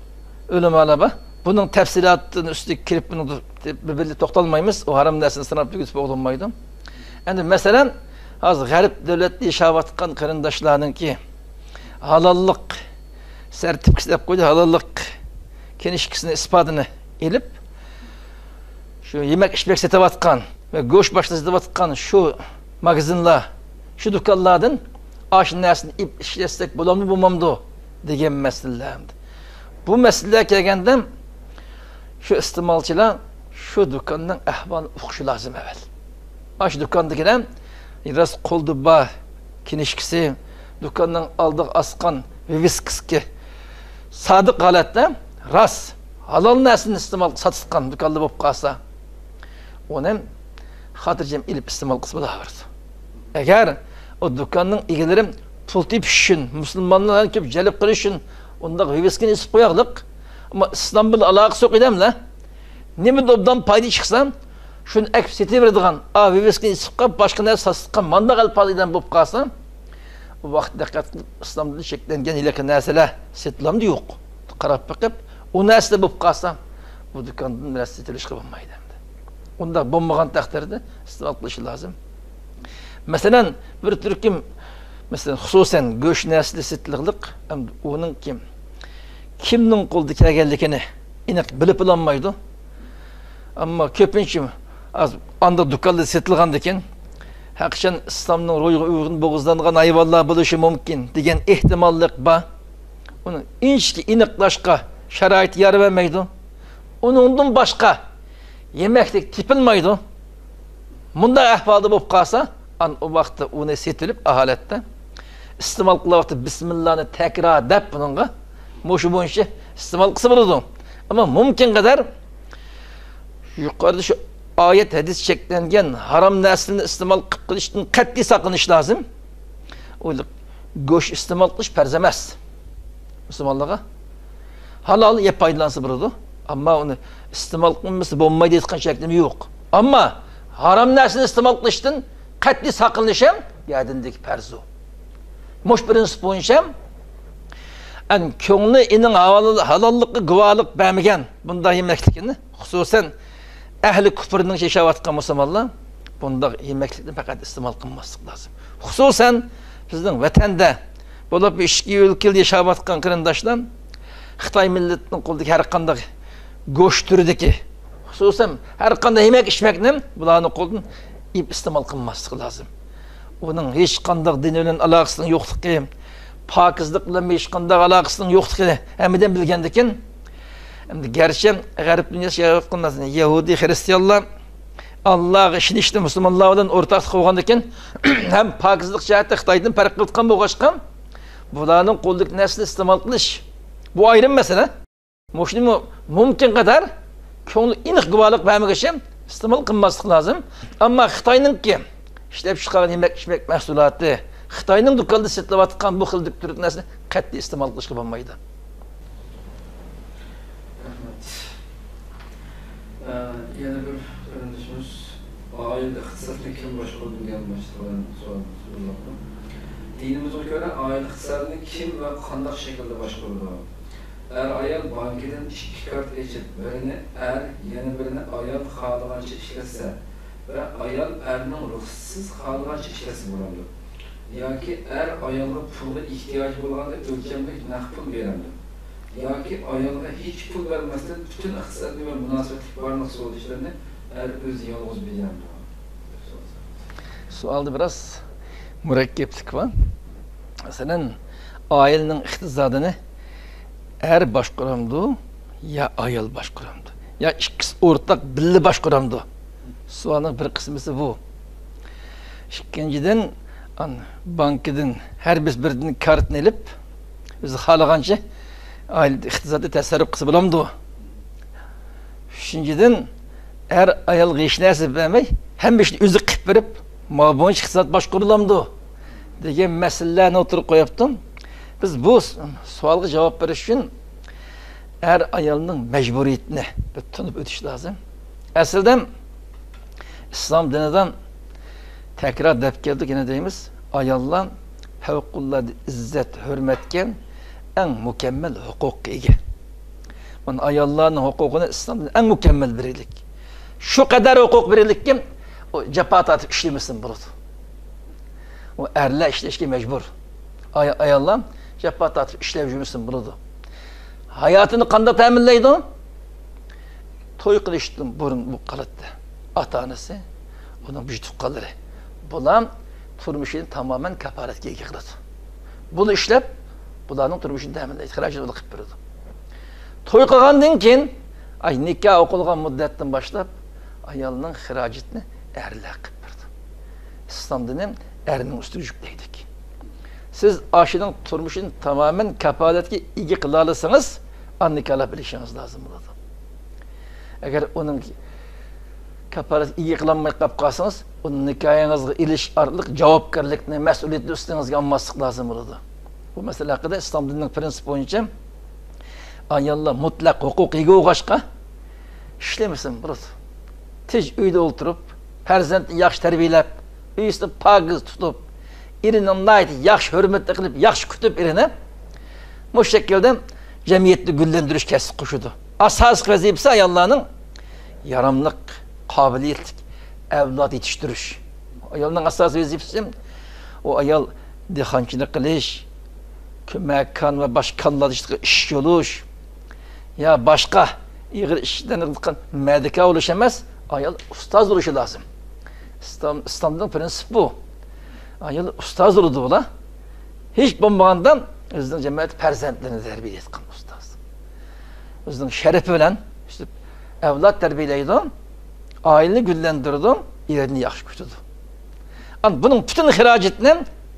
ئۆلىمالار بار. بۇنىڭ تەپسىلاتىنىڭ ئۈستىگە كىرىپ، بۇنىڭدا بىر-بىرلىك توختالمايمىز. ئۇ ھارام نەرسىنى ساناپ تۈگىتىپ بولمايدۇ. ئەمدى مەسىلەن، ھازىر غەرب دۆلەتتە ياشاۋاتقان قېرىنداشلارنىڭكى ھالاللىق سېرتىفىكىسى دەپ قويدى، ھالاللىق كىنىشكىسىنى، ئىسپاتىنى ئېلىپ، شۇ يېمەك ئىچمەك سېتىۋاتقان ۋە گۆش باشلىق سېتىۋاتقان شۇ ماگىزىنلار، شۇ دۇكانلاردىن ئاشۇ نەرسىنى ئېلىپ ئىشلەتسەك بولامدۇ، بولمامدۇ دېگەن مەسىلىلەر. بۇ مەسىلىلەر كەلگەندە، شۇ ئىستېمالچىلار شۇ دۇكاننىڭ ئەھۋالىنى ئۇقۇشى لازىم ئەۋەل. ئاشۇ دۇكاندىكىلەر راست قولدا بار كىنىشكىسى، دۇكاننىڭ ئالدىغا ئاسقان ۋىۋىسكىسىگە سادىق ھالەتتە راست ھالال نەرسىنى ئىستېمال، ساتىدىغان دۇكاندا بولۇپ قالسا، ئۇنى خاتىرجەم ئېلىپ ئىستېمال قىلسا بولاۋېرىدۇ. ئەگەر ئۇ دۇكاننىڭ ئىگىلىرى پۇل تېپىش ئۈچۈن، مۇسۇلمانلارنى كۆپ جەلپ قىلىش ئۈچۈن ئۇنداق ۋىۋىسكىنى ئېسىپ قوياقلىق، ئەمما ئىسلام بىلەن ئالاقىسى يوق ئادەملەر نېمىدە ئوبدان پايدا چىقسا، شۇنى ئەكىپ سېتىۋېرىدىغان، ئا، ۋىۋىسكىنى ئېسىپ قويۇپ، باشقا نەرسە ساتىدىغان مانداق ئەلپاز ئادەم بولۇپ قالسا، ئۇ ۋاقىت دىققەت قىلىپ، ئىسلامدىن چەكلەنگەن ھېلىقى نەرسىلەر سېتىلامدۇ يوق قاراپ بېقىپ، ئۇ نەرسىلەر بولۇپ قالسا، بۇ دۇكاندىن نەرسە سېتىۋېلىشقا بولمايدۇ ئەمدى. ئۇنداق بولمىغان تەقدىردە ئىستېمال قىلىشى لازىم. مەسىلەن، بىر تۈركۈم، مەسىلەن، خۇسۇسەن گۆش نەرسىلەر سېتىلىدىغانلىق، ئەمدى ئۇنىڭكى كىمنىڭ قولىدا كەلگەنلىكىنى ئېنىق بىلىپ بولالمايدۇ. ئەمما كۆپىنچە ئاز ئانداق دۇكاندا سېتىلغاندىكىن، ھەرقاچان ئىسلامنىڭ روھىغا ئۇيغۇن بوغۇزلانغان ھايۋانلار بولۇشى مۇمكىن دېگەن ئېھتىماللىق بار. ئۇنى ئىنچىكە ئېنىقلاشقا شارائىت يار بەرمەيدۇ. ئۇنىڭدىن باشقا يېمەكلىك تېپىلمايدۇ. مۇنداق ئەھۋالدا بولۇپ قالسا، ئان ئۇ ۋاقىتتا ئۇنى سېتىۋېلىپ، ئاھالەتتە ئىستېمال قىلغان ۋاقىتتا بىسمىللانى تەكرار دەپ، بۇنىڭغا مۇشۇ بويىچە ئىستېمال قىلسا بولىدۇ. ئەمما مۇمكىن قەدەر يۇقىرىدا شۇ ئايەت، ھەدىس چەكلەنگەن ھارام نەرسىلەرنى ئىستېمال قىلىپ قېلىشتىن قەتئىي ساقلىنىش لازىم. ئۇ گۆش ئىستېمال قىلىش پەرز ئەمەس مۇسۇلمانلارغا. ھالال يەپ پايدىلانسا بولىدۇ. ئەمما ئۇنى ئىستېمال قىلمىسا بولمايدۇ دەيدىغان چەكلىمە يوق. ئەمما ھارام نەرسىنى ئىستېمال قىلىشتىن قەتئىي ساقلىنىش ھەم يەردىنىدىكى پەرز ئۇ. مۇشۇ پرىنسىپ بويىچە ھەم، ئەن كۆڭلى ئېنىڭ ھالال-، ھالاللىققا گۇۋاھلىق بەرمىگەن بۇنداق يېمەكلىكنى، خۇسۇسەن ئەھلى كۇپرنىڭ ياشاۋاتقان مۇسۇلمانلار بۇنداق يېمەكلىكنى پەقەت ئىستېمال قىلماسلىق لازىم. خۇسۇسەن بىزنىڭ ۋەتەندە بولۇپ، ئىچكى ئۆلكىلەردە ياشاۋاتقان قېرىنداشلار خىتاي مىللىتىنىڭ قولىدىكى ھەر قانداق گۆش تۈرىدىكى، خۇسۇسەن ھەر قانداق يېمەك ئىچمەكنى بۇلارنىڭ قولىدىن ئېلىپ ئىستېمال قىلماسلىق لازىم. ئۇنىڭ ھېچقانداق دىن بىلەن ئالاقىسىنىڭ يوقلۇقى، پاكىزلىق بىلەن ھېچقانداق ئالاقىسىنىڭ يوقلۇقىنى ھەممىدىن بىلگەندىكىن، ئەمدى گەرچە غەرب دۇنياسى ياشاۋاتقان يەھۇدىي خىرىستىيانلار ئاللاغا ئىشىنىشتە مۇسۇلمانلار بىلەن ئورتاقلىق بولغاندىكىن، ھەم پاكىزلىق جەھەتتە خىتايدىن پەرق قىلىۋاتقان بولغاچقا، بۇلارنىڭ قولىدىكى نەرسىنى ئىستېمال قىلىش، بۇ ئايرىم مەسىلە. مۇشۇنىمۇ مۇمكىن قەدەر كۆڭلى ئېنىق گۇۋاھلىق بەرمىگۈچە ئىستېمال قىلماسلىق لازىم. ئەمما خىتاينىڭكى ئىشلەپچىقارغان يېمەك-ئىچمەك مەھسۇلاتى، خىتاينىڭ دۇكاندا سېتىلىۋاتقان بۇ خىل تۈرلۈك نەرسىنى قەتئىي ئىستېمال قىلىشقا بولمايدۇ. رەھمەت. ئە، يەنە بىر قېرىندىشىمىز، ئائىلە ئىقتىسادنى كىم باشقۇرىدۇ دېگەن باشلىق بىلەن سوئال سورىماقتا. دىنىمىزغا كۆرە، ئائىلە ئىقتىسادىنى كىم ۋە قانداق شەكىلدە باشقۇرىدۇ؟ ئەر-ئايال بانكىدىن ئىككى كارت ئېچىپ، بىرىنى ئەر، يەنە بىرىنى ئايال خالىغانچە ئىشلەتسە ۋە ئايال ئەرنىڭ رۇخسىتىسىز خالىغانچە ئىشلەتسە بولامدۇ؟ ياكى ئەر ئايالغا پۇلغا ئېھتىياجى بولغاندا ئۆلچەملىك نەق پۇل بېرەمدۇ؟ ياكى ئايالغا ھېچ پۇل بەرمەستىن پۈتۈن ئىقتىسادنى ۋە مۇناسىۋەتلىك بارلىق سودا ئىشلىرىنى ئەر ئۆزى يالغۇز بېجىرەمدۇ؟ سوئالدا بىراز مۇرەككەپلىك بار. مەسىلەن، ئائىلىنىڭ ئىقتىسادىنى ئەر باشقۇرامدۇ يا ئايال باشقۇرامدۇ؟ يا ئىككىسى ئورتاق بىللە باشقۇرامدۇ؟ سوئالنىڭ بىر قىسمىسى بۇ. ئىككىنچىدىن، ئان-، بانكىدىن ھەر بىرسى بىردىن كارتىنى ئېلىپ، ئۆزى خالىغانچە ئائىلە ئىقتىسادىي تەسەررۇپ قىلسا بولامدۇ؟ ئۈچىنچىدىن، ئەر ئايالغا ھېچ نەرسە بەرمەي، ھەممە ئىشنى ئۆزى قىلىپ بېرىپ، مانا بۇنچە ئىقتىساد باشقۇرۇلامدۇ؟ دېگەن مەسىلىلەرنى ئوتتۇرىغا قويۇپتۇ. بىز بۇ س-، سوئالغا جاۋاب بېرىش ئۈچۈن ئەر ئايالنىڭ مەجبۇرىيىتىنى بىر تونۇپ ئۆتۈش لازىم. ئەسلىدە ئىسلام دىنىدا تەكرار دەپ كەلدۇق، يەنە دەيمىز، ئاياللار پەۋقۇلئاددە ئىززەت، ھۆرمەتكە ئەڭ مۇكەممەل ھوقۇققا ئىگە. مانا ئاياللارنىڭ ھوقۇقىنى ئىسلام دىنى ئەڭ مۇكەممەل بېرىلىك. شۇ قەدەر ھوقۇق بېرىلىككى، ئۇ جاپا تارتىپ ئىشلىمىسىمۇ بولىدۇ. ئۇ ئەرلەر ئىشلەشكە مەجبۇر. ئاي-، ئاياللار جاپا تارتىپ ئىشلەپ يۈرمىسىمۇ بولىدۇ. ھاياتىنى قانداق تەمىنلەيدۇ؟ توي قىلىشتىن بۇرۇن بۇ قىلاتتى. ئاتا-ئانىسى، ئۇنىڭ بىر تۇغقانلىرى. بۇلار تۇرمۇشىنى تامامەن كاپالەتكە ئىگە قىلىدۇ. بۇنى ئىشلەپ، بۇلارنىڭ تۇرمۇشىنى تەمىنلەيدۇ، خىراجىتىنى بۇلار قىلىپ بېرىدۇ. توي قىلغاندىن كېيىن، ئاي، نىكاھ ئوقۇلغان مۇددەتتىن باشلاپ، ئايالنىڭ خىراجىتىنى ئەرلەر قىلىپ بېرىدۇ. ئىسلام دىنى ئەرنىڭ ئۈستىگە يۈكلەيدۇ. سىز ئاشۇنىڭ تۇرمۇشىنى تامامەن كاپالەتكە ئىگە قىلالىسىڭىز، ئاندىن نىكاھلاپ بېرىشىڭىز لازىم بولىدۇ. ئەگەر ئۇنىڭ كاپالەتكە ئىگە قىلالماي قاپ قالسىڭىز، ئۇنى نىكاھىڭىزغا ئېلىش ئارقىلىق جاۋابكارلىقنى، مەسئۇلىيەتنى ئۈستىڭىزگە ئالماسلىق لازىم بولىدۇ. بۇ مەسىلە ھەققىدە ئىسلام دىنىنىڭ پرىنسىپى بويىچە ئاياللار مۇتلەق ھوقۇققا ئىگە بولغاچقا، ئىشلىمىسىمۇ بولىدۇ. تىنچ ئۆيدە ئولتۇرۇپ، پەرزەنتنى ياخشى تەربىيەلەپ، ئۆيىسىنى پاكىز تۇتۇپ، ئېرىنىڭ ناھايىتى ياخشى ھۆرمىتىنى قىلىپ، ياخشى كۈتۈپ ئېرىنى، مۇشۇ شەكىلدە جەمئىيەتنى گۈللەندۈرۈش كەسىپ قوشىدۇ. ئاساسلىق ۋەزىپىسى ئاياللارنىڭ ياراملىق، قابىلىيەتلىك ئەۋلاد يېتىشتۈرۈش. ئايالنىڭ ئاساسىي ۋەزىپىسى، ئۇ ئايال دېھقانچىلىق قىلىش، كۆمەككان ۋە باشقا كاللا ئىشلىرىغا ئىش يولۇش، يا باشقا ئېغىر ئىشلارنى قىلىدىغان مەدىكار بولۇش ئەمەس، ئايال ئۇستاز بولۇشى لازىم. ئىسلام، ئىسلامدا پرىنسىپ بۇ. ئايال ئۇستاز بولىدۇ بۇلار. ھېچ بولمىغاندا ئۆزىنىڭ جەمەتى پەرزەنتلىرىنى تەربىيەلەيدىغان ئۇستاز. ئۆزىنىڭ شەرىپى بىلەن ئەۋلاد تەربىيەلەيدۇ، ئائىلىنى گۈللەندۈرىدۇ، ئېرىنى ياخشى كۈتىدۇ. ئان بۇنىڭ پۈتۈن خىراجىتىنى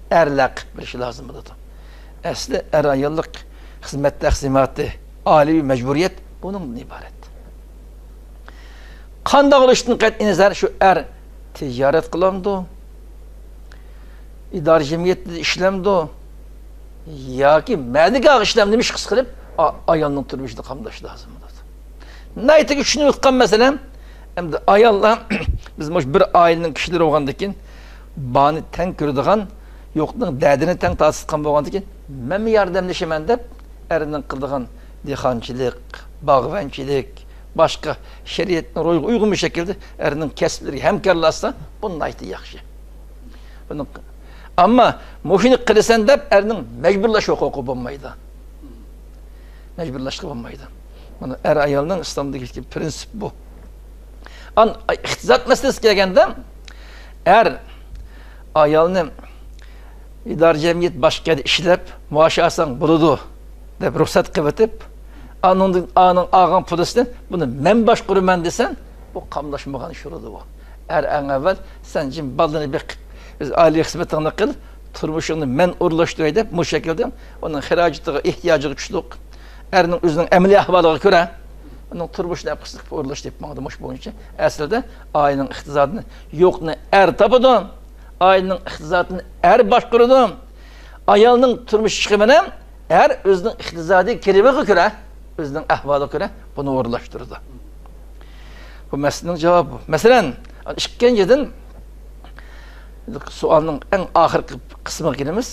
ئەرلەر قىلىپ بېرىشى لازىم بولىدۇ. ئەسلى ئەر ئاياللىق خىزمەت تەقسىماتى، ئائىلىۋى مەجبۇرىيەت بۇنىڭدىن ئىبارەت. قانداق بولۇشتىن قەتئىينەزەر، شۇ ئەر تىجارەت قىلامدۇ، ئىدارە جەمئىيەتتە ئىشلەمدۇ ياكى مەدىكارغا ئىشلەمدۇ، نېمە ئىش قىلسا قىلىپ، ئا-، ئايالنىڭ تۇرمۇشىنى قامداش لازىم بولىدۇ. ناھايىتى چۈشىنىۋاتقان مەسىلەم، ئەمدى ئاياللار، بىز مۇشۇ بىر ئائىلىنىڭ كىشىلىرى بولغاندىكىن، بارنى تەڭ كۆرىدىغان، يوقنىڭ دەردىنى تەڭ تارتىدىغان بولغاندىكىن، مەنمۇ ياردەملىشىمەن دەپ، ئەرنىڭ قىلىدىغان دېھقانچىلىق، باغۋەنچىلىك، باشقا شەرىئەتنىڭ روھىغا ئۇيغۇن بىر شەكىلدە ئەرنىڭ كەسىپلىرىگە ھەمكارلاشسا، بۇ ناھايىتى ياخشى. بۇنىڭ، ئەمما مۇشۇنى قىلىسەن دەپ ئەرنىڭ مەجبۇرلاش ھوقۇقى بولمايدۇ. مەجبۇرلاشقا بولمايدۇ. مانا ئەر ئايالنىڭ ئىسلامدىكى پرىنسىپ بۇ. ئان ئىقتىساد مەسىلىسىگە كەلگەندە، ئەر ئايالنى ئىدارە جەمئىيەت باشقا يەردە ئىشلەپ مائاش ئالساڭ بولىدۇ دەپ رۇخسەت قىلىۋېتىپ، ئانىڭدىن، ئانىڭ ئالغان پۇلىسىنى بۇنى مەن باشقۇرىمەن دېسەڭ، بۇ قاملاشمىغان ئىش بولىدۇ بۇ. ئەر ئەڭ ئەۋۋەل سەن جىم بالىنى بېقىپ، ئۆز ئائىلە خىزمىتىڭنى قىل، تۇرمۇشۇڭنى مەن ئورۇنلاشتۇراي دەپ، مۇشۇ شەكىلدە ئۇنىڭ خىراجىتىغا، ئېھتىياجىغا چۈشتۇق. ئەرنىڭ ئۆزىنىڭ ئەمەلىي ئەھۋالىغا كۆرە، ئۇنىڭ تۇرمۇشىنى ھەر قىسىم قىلىپ ئورۇنلاشتۇرۇپ ماڭدى. مۇشۇ بويىچە ئەسلىدە ئائىلىنىڭ ئىقتىسادىنى يوقنى ئەر تاپىدۇ، ئائىلىنىڭ ئىقتىسادىنى ئەر باشقۇرىدۇ. ئايالنىڭ تۇرمۇش چىقىمىنى ئەر ئۆزىنىڭ ئىقتىسادىي كىرىمىگە كۆرە، ئۆزىنىڭ ئەھۋالىغا كۆرە بۇنى ئورۇنلاشتۇرىدۇ. بۇ مەسىلىنىڭ جاۋابى بۇ. مەسىلەن، ئىككىنچىدىن، سوئالنىڭ ئەڭ ئاخىرقى قىسمىغا كېلىمىز.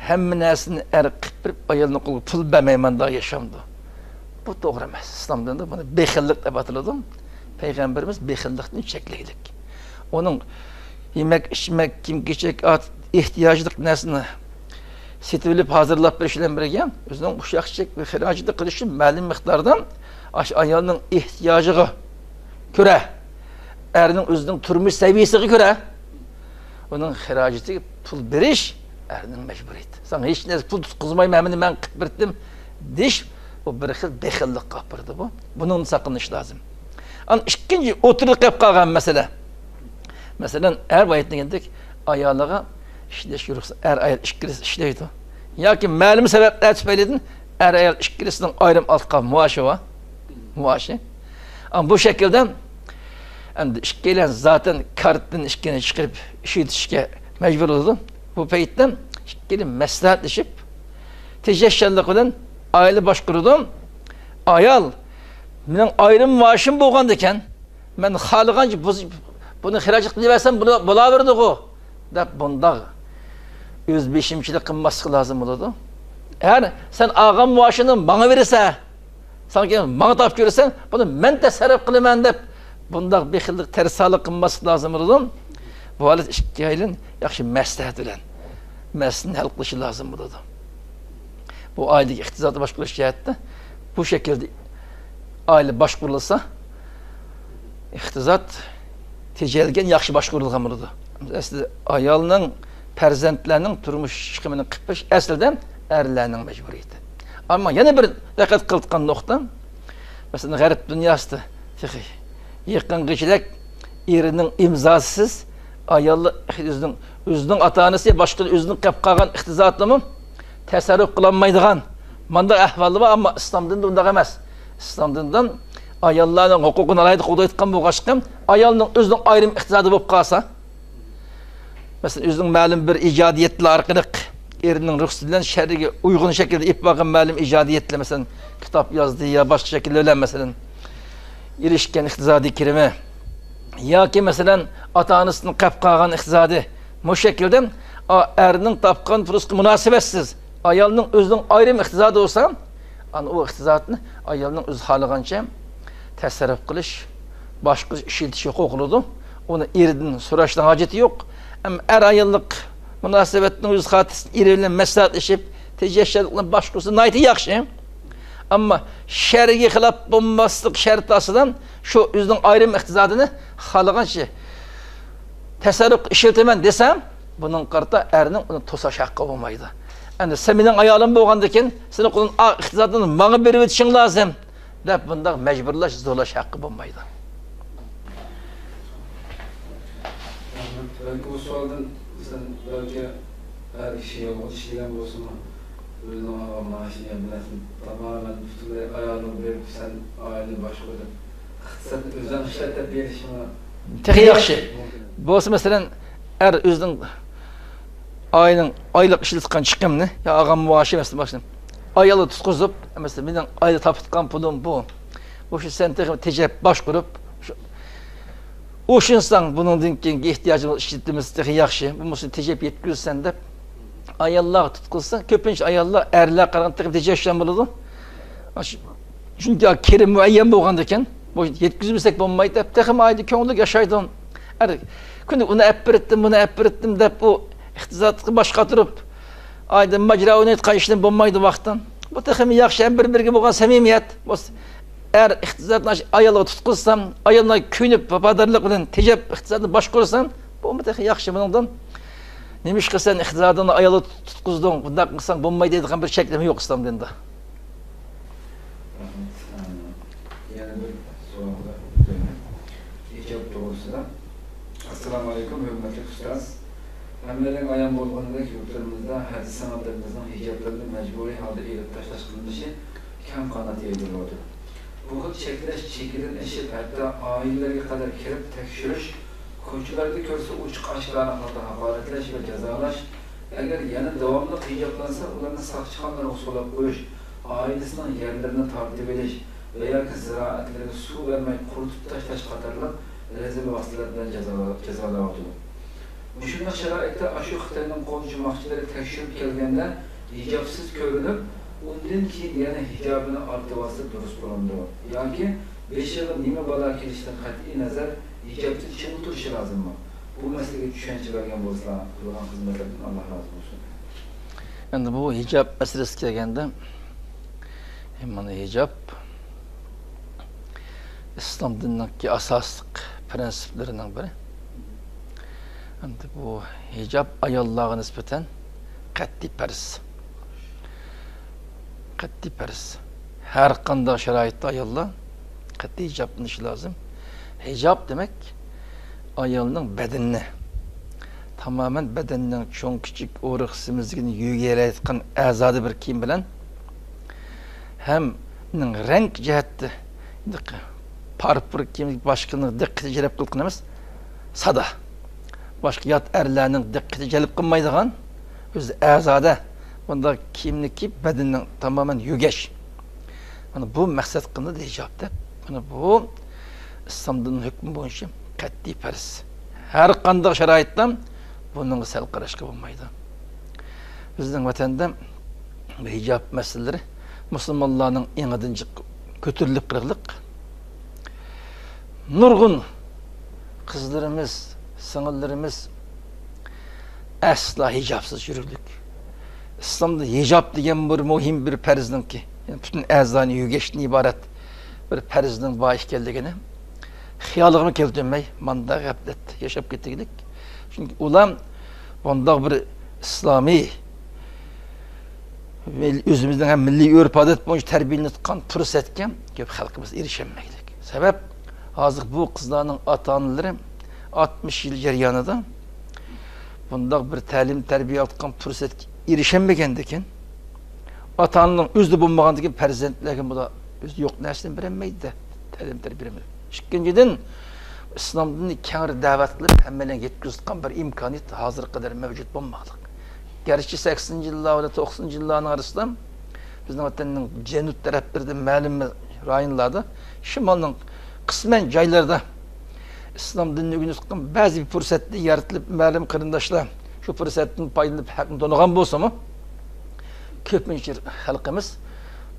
ھەممە نەرسىنى ئەر قىلىپ بېرىپ، ئايالنىڭ قولىغا پۇل بەرمەيمەن دەپ ياشامدۇ؟ بۇ توغرا ئەمەس. ئىسلام دىنىدا بۇنى بېخىللىق دەپ ئاتىلىدۇ. پەيغەمبىرىمىز بېخىللىقتىن چەكلىگلىك. ئۇنىڭ يېمەك، ئىچمەك، كىيىم-كېچەك، ئات-، ئېھتىياجلىق نەرسىنى سېتىۋېلىپ ھازىرلاپ بېرىش بىلەن بىرگە، ئۆزىنىڭ ئۇششاقچىلىك بىر خىراجىتى قىلىش ئۈچۈن مەلۇم مىقداردا ئاشۇ ئايالنىڭ ئېھتىياجىغا كۆرە، ئەرنىڭ ئۆزىنىڭ تۇرمۇش سەۋىيىسىگە كۆرە، ئۇنىڭ خىراجىتىگە پۇل بېرىش ئەرنىڭ مەجبۇرىيىتى. ساڭا ھېچ نەرسە پۇل تۇتقۇزمايمەن، ھەممىنى مەن قىلىپ بېرىتتىم دېيىش، بۇ بىر خىل بېخىللىققا ئاپىرىدۇ بۇ. بۇنىڭدىن ساقلىنىش لازىم. ئانا ئىككىنچى ئوتتۇرىدا قېلىپ قالغان مەسىلە. مەسىلەن، ئەر بايىت دېگەندەك ئايالىغا ئىشلەشكە رۇخسەت، ئەر ئايال ئىككىلىسى ئىشلەيدۇ. ياكى مەلۇم سەۋەبلەر تۈپەيلىدىن ئەر-ئايال ئىككىلىسىنىڭ ئايرىم ئالقا مائاشى بار. مائاشى. ئەمما بۇ شەكىلدە ئەمدى ئىككىيلەن زاتەن كارتىدىن ئىككىنى چىقىرىپ ئىشلىتىشكە مەجبۇر بولىدۇ. بۇ پەيتتە ئىككىيلەن مەسلىھەتلىشىپ، تېجەشچانلىق بىلەن ئائىلە باشقۇرىدۇ. ئايال، مېنىڭ ئايرىم مائاشىم بولغاندىكەن، مەن خالىغانچە بۇز-، بۇنى خىراجەت قىلىۋەرسەم بولا-، بولاۋېرىدىغۇ، دەپ بۇنداق ئۆز بېشىمچىلىك قىلماسلىق لازىم بولىدۇ. ھەر سەن ئالغان مائاشىڭنى ماڭا بېرىسەن، ساڭا كېيىن ماڭا تاپشۇرىسەن، بۇنى مەن تەسەررۇپ قىلىمەن دەپ، بۇنداق بېخىللىق، تەرسالىق قىلماسلىق لازىم بولىدۇ. بۇ ھالەت ئىككىيلەن ياخشى مەسلىھەت بىلەن مەسىلىنى ھەل قىلىشى لازىم بولىدۇ. بۇ ئائىلىدىكى ئىقتىسادنى باشقۇرۇش جەھەتتە بۇ شەكىلدە ئائىلە باشقۇرۇلسا، ئىقتىساد تېجەلگەن، ياخشى باشقۇرۇلغان بولىدۇ. ئەسلىدە ئايالنىڭ، پەرزەنتلەرنىڭ تۇرمۇش چىقىمىنى قىلىپ بېرىش ئەسلىدە ئەرلەرنىڭ مەجبۇرىيىتى. ئەمما يەنە بىر دىققەت قىلىدىغان نۇقتا، مەسىلەن، غەرب دۇنياسىدا تېخى يېقىنغىچىلىك ئېرىنىڭ ئىمزاسىسىز ئاياللار ئۆزىنىڭ، ئۆزىنىڭ ئاتا-ئانىسى، باشقا ئۆزىنىڭ قىلىپ قالغان ئىقتىسادىنىمۇ تەسەررۇپ قىلالمايدىغان مانداق ئەھۋاللار بار، ئەمما ئىسلام دىنىدا ئۇنداق ئەمەس. ئىسلام دىنىدا ئاياللارنىڭ ھوقۇقىنى ئالاھىدە قوغدايدىغان بولغاچقا، ئايالنىڭ ئۆزىنىڭ ئايرىم ئىقتىسادى بولۇپ قالسا، مەسىلەن، ئۆزىنىڭ مەلۇم بىر ئىجادىيەتلەر ئارقىلىق ئېرىنىڭ رۇخسىتى بىلەن شەرئىگە ئۇيغۇن شەكىلدە ئېلىپ بارغان مەلۇم ئىجادىيەتلەر، مەسىلەن، كىتاب يازدى يا باشقا شەكىللەر بىلەن، مەسىلەن، ئېرىشكەن ئىقتىسادىي كىرىمى ياكى، مەسىلەن، ئاتا-ئانىسىدىن قېلىپ قالغان ئىقتىسادى، مۇشۇ شەكىلدە، ئا، ئەرنىڭ تاپقان پۇلىغا مۇناسىۋەتسىز، ئايالنىڭ ئۆزىنىڭ ئايرىم ئىقتىسادى بولسا، ئانا ئۇ ئىقتىسادنى ئايالنىڭ ئۆزى خالىغانچە تەسەررۇپ قىلىش، باشقۇرۇش، ئىشلىتىش ھوقۇقى بولىدۇ. ئۇنى ئېرىدىن سوراشنىڭ ھاجىتى يوق. ئەمما ئەر-ئاياللىق مۇناسىۋەتنىڭ ئۆز خاتىرىسىدىن ئېرى بىلەن مەسلىھەتلىشىپ، تېجەشچانلىقنى باشقۇرسا ناھايىتى ياخشى. ئەمما شەرئىگە خىلاپ بولماسلىق شەرتى ئاستىدا شۇ ئۆزىنىڭ ئايرىم ئىقتىسادىنى خالىغانچە تەسەررۇپقا ئىشلىتىمەن دېسە، بۇنىڭغا قارىتا ئەرنىڭ ئۇنى توساش ھەققى بولمايدۇ. ئەمدى سەن مېنىڭ ئايالىم بولغاندىكىن، سېنىڭ قولۇڭ ئا، ئىقتىسادىنى ماڭا بېرىۋېتىشىڭ لازىم، دەپ بۇنداق مەجبۇرلاش، زورلاش ھەققى بولمايدۇ. بەلكى بۇ سوئالدىن سەن بەلكى ئەر كىشى يالغۇز ئىشلىگەن بولسىمۇ، ئۆزىنىڭ ئالغان مائاشىنى يا بىر نەرسىنى تامامەن پۈتۈنلەي ئايالىغا بېرىپ، سەن ئائىلىنى باشقۇر دەپ، ئىقتىسادنى ئۆزۈڭ ئىشلەت دەپ بېرىشىمۇ تېخى ياخشى. مۇمكىن. بولسا، مەسىلەن، ئەر ئۆزىنىڭ ئائىلىنىڭ ئايلىق ئىشلىتىۋاتقان چىقىمىنى يا ئالغان مائاشى، مەسىلەن، باشقا ئايالغا تۇتقۇزۇپ، مەسىلەن، مېنىڭ ئايدا تاپىۋاتقان پۇلۇم بۇ. مۇشۇ سەن تېخى تېجەپ باشقۇرۇپ، شۇ ئوشۇنساڭ، بۇنىڭدىن كېيىنكى ئېھتىياجىڭنى ئىشلىتىمىز، تېخى ياخشى. بولمىسا تېجەپ يەتكۈزىسەن دەپ، ئاياللارغا تۇتقۇزسا، كۆپىنچە ئاياللار ئەرلەرگە قارىغاندا تېخى تېجەشچان بولىدۇ. ئاشۇ، چۈنكى كىرىم مۇئەييەن بولغاندىكىن، بۇ يەتكۈزمىسەك بولمايدۇ دەپ، تېخىمۇ ئايدا كۆڭلىلىك ياشايدۇ. ئەر، كۈندە ئۇنى ئەپ بېرىتتىم، بۇنى ئەپ بېرىتتىم دەپ، ئۇ ئىقتىسادقا باش قاتۇرۇپ، ئايدا ماجىرا ئوينايدىغان ئىشلار بولمايدۇ ۋاقتىدا. بۇ تېخىمۇ ياخشى، ھەم بىر-بىرىگە بولغان سەمىمىيەت. بۇ ئەر ئىقتىسادنى ئايالغا تۇتقۇزسا، ئايالنى كۆيۈنۈپ، ۋاپادارلىق بىلەن تېجەپ ئىقتىسادنى باشقۇرسا، بۇمۇ تېخى ياخشى بۇنىڭدىن. نېمىشقا سەن ئىقتىسادىڭنى ئايالغا تۇتقۇزدۇڭ؟ بۇنداق قىلساڭ بولمايدۇ دەيدىغان بىر چەكلىمە يوق ئىسلام دىنىدا. رەھمەت. يەنە بىر سوئالغا ئۆتەيلى. ھىجاب توغرىسىدا. ئەسسالامۇئەلەيكۇم، ھۆرمەتلىك ئۇستاز. ھەممىلەرگە ئايان بولغىنىدەك، يۇرتلىرىمىزدا ھەدىسەڭلىرىمىزنىڭ ھىجابلىرىنى مەجبۇرىي ھالدا ئېلىپ تاشلاش قىلمىشى كەڭ قانات يايدۇرۇلۇۋاتىدۇ. بۇ خىل چەكلەش چېكىدىن ئېشىپ، ھەتتا ئائىلىلەرگە قەدەر كىرىپ تەكشۈرۈش، كوچىلاردا كۆرسە ئوچۇق ئاشكارا ھالدا ھاقارەتلەش ۋە جازالاش، ئەگەر يەنە داۋاملىق ھىجابلانسا، ئۇلارنى ساقچىخانىلارغا سولاپ قويۇش، ئائىلىسىنىڭ يەرلىرىنى تارتىۋېلىش ۋە ياكى زىرائەتلىرىگە سۇ بەرمەي قۇرۇتۇپ تاشلاش قاتارلىق رەزىل ۋاسىتىلەر بىلەن جازالا-، جازالاۋاتىدۇ. مۇشۇنداق شارائىتتا ئاشۇ خىتاينىڭ قول جۇماقچىلىرى تەكشۈرۈپ كەلگەندە ھىجابسىز كۆرۈنۈپ، ئۇندىن كېيىن يەنە ھىجابىنى ئارتىۋالسا دۇرۇس بولامدۇ؟ ياكى بېشىغا نېمە بالا كېلىشىدىن قەتئىي نەزەر، ھىجابتا چىڭ تۇرۇشى لازىممۇ؟ بۇ مەسىلىگە چۈشەنچە بەرگەن بولسىلا، قىلغان خىزمەتلىرىدىن ئاللا رازى بولسۇن. ئەمدى بۇ ھىجاب مەسىلىسىگە كەلگەندە، مانا ھىجاب ئىسلام دىنىنىڭكى ئاساسلىق پىرىنسىپلىرىنىڭ بىرى. ئەمدى بۇ ھىجاب ئاياللارغا نىسبەتەن قەتئىي پەرز. قەتئىي پەرز. ھەر قانداق شارائىتتا ئاياللار قەتئىي ھىجابلىنىشى لازىم. ھىجاب دېمەك، ئايالنىڭ بەدىنىنى، تامامەن بەدەننىڭ چوڭ، كىچىك، ئورۇق، سېمىزلىكىنى يۆگەيلەيدىغان ئەزادىن بىر كىيىم بىلەن ھەم ئۇنىڭ رەڭ جەھەتتە پارپۇر كىيىم باشقىنىڭ دىققىتىنى جەلپ قىلىدىغان ئەمەس، سادا. باشقا يات ئەرلەرنىڭ دىققىتىنى جەلپ قىلمايدىغان، ئۆزى ئازادە بۇنداق كىيىمنى كىيىپ، بەدىنىنى تامامەن يۆگەش. مانا بۇ مەقسەت قىلىنىدۇ ھىجاب دەپ. مانا بۇ ئىسلام دىنىنىڭ ھۆكمى بويىچە قەتئىي پەرز. ھەر قانداق شارائىتتا بۇنىڭغا سەل قاراشقا بولمايدۇ. بىزنىڭ ۋەتەندە بۇ ھىجاب مەسىلىلىرى مۇسۇلمانلارنىڭ ئېڭىدىن جىق كۆتۈرۈلۈپ قېلىغلىق. نۇرغۇن قىزلىرىمىز، سىڭىللىرىمىز ئەسلا ھىجابسىز يۈرۈكلۈك. ئىسلامدا ھىجاب دېگەن بىر مۇھىم بىر پەرزنىڭكى، يەنى پۈتۈن ئەزانى يۆگەشتىن ئىبارەت بىر پەرزنىڭ بار ئىكەنلىكىنى خىيالىغىمۇ كەلتۈرمەي، ماندا غەپلەتتە ياشاپ كېتىگلىك. چۈنكى ئۇلار بۇنداق بىر ئىسلامىي، مىل-، ئۆزىمىزنىڭ ھەم مىللىي ئۆرپ-ئادەت بويىچە تەربىيەلىنىۋاتقان پۇرسەتكە كۆپ خەلقىمىز ئېرىشەلمەيدۇ. سەۋەب، ھازىر بۇ قىزلارنىڭ ئاتا-ئانىلىرى ئاتمىش يىل جەريانىدا بۇنداق بىر تەلىم-تەربىيە ئالىدىغان پۇرسەتكە ئېرىشەلمىگەندىكىن، ئاتا-ئانىنىڭ ئۆزىدە بولمىغاندىكىن پەرزەنتلەرگە بۇلار ئۆزى يوق نەرسىنى بېرەلمەيدۇ، تەلىم-تەربىيە بېرەلمەيدۇ. ئىككىنچىدىن، ئىسلام دىنىنى كەڭرى دەۋەت قىلىپ، ھەممەيلەنگە يەتكۈزۈۋاتقان بىر ئىمكانىيەت ھازىرقى قەدەر مەۋجۇت بولماقلىق. گەرچە سەكسىنىنچى يىللار ۋە توقسىنىنچى يىللارنىڭ ئارىسىدا بىزنىڭ ۋەتەننىڭ جەنۇب تەرەپلىرىدە، مەلۇم رايونلاردا، شىمالنىڭ قىسمەن جايلىرىدا ئىسلام دىنىنى ئۆگىنىۋاتقان بەزى بىر پۇرسەتتە يارىتىلىپ، مەلۇم قېرىنداشلار شۇ پۇرسەتتىن پايدىلىنىپ ھەقنى تونۇغان بولسىمۇ، كۆپىنچە خەلقىمىز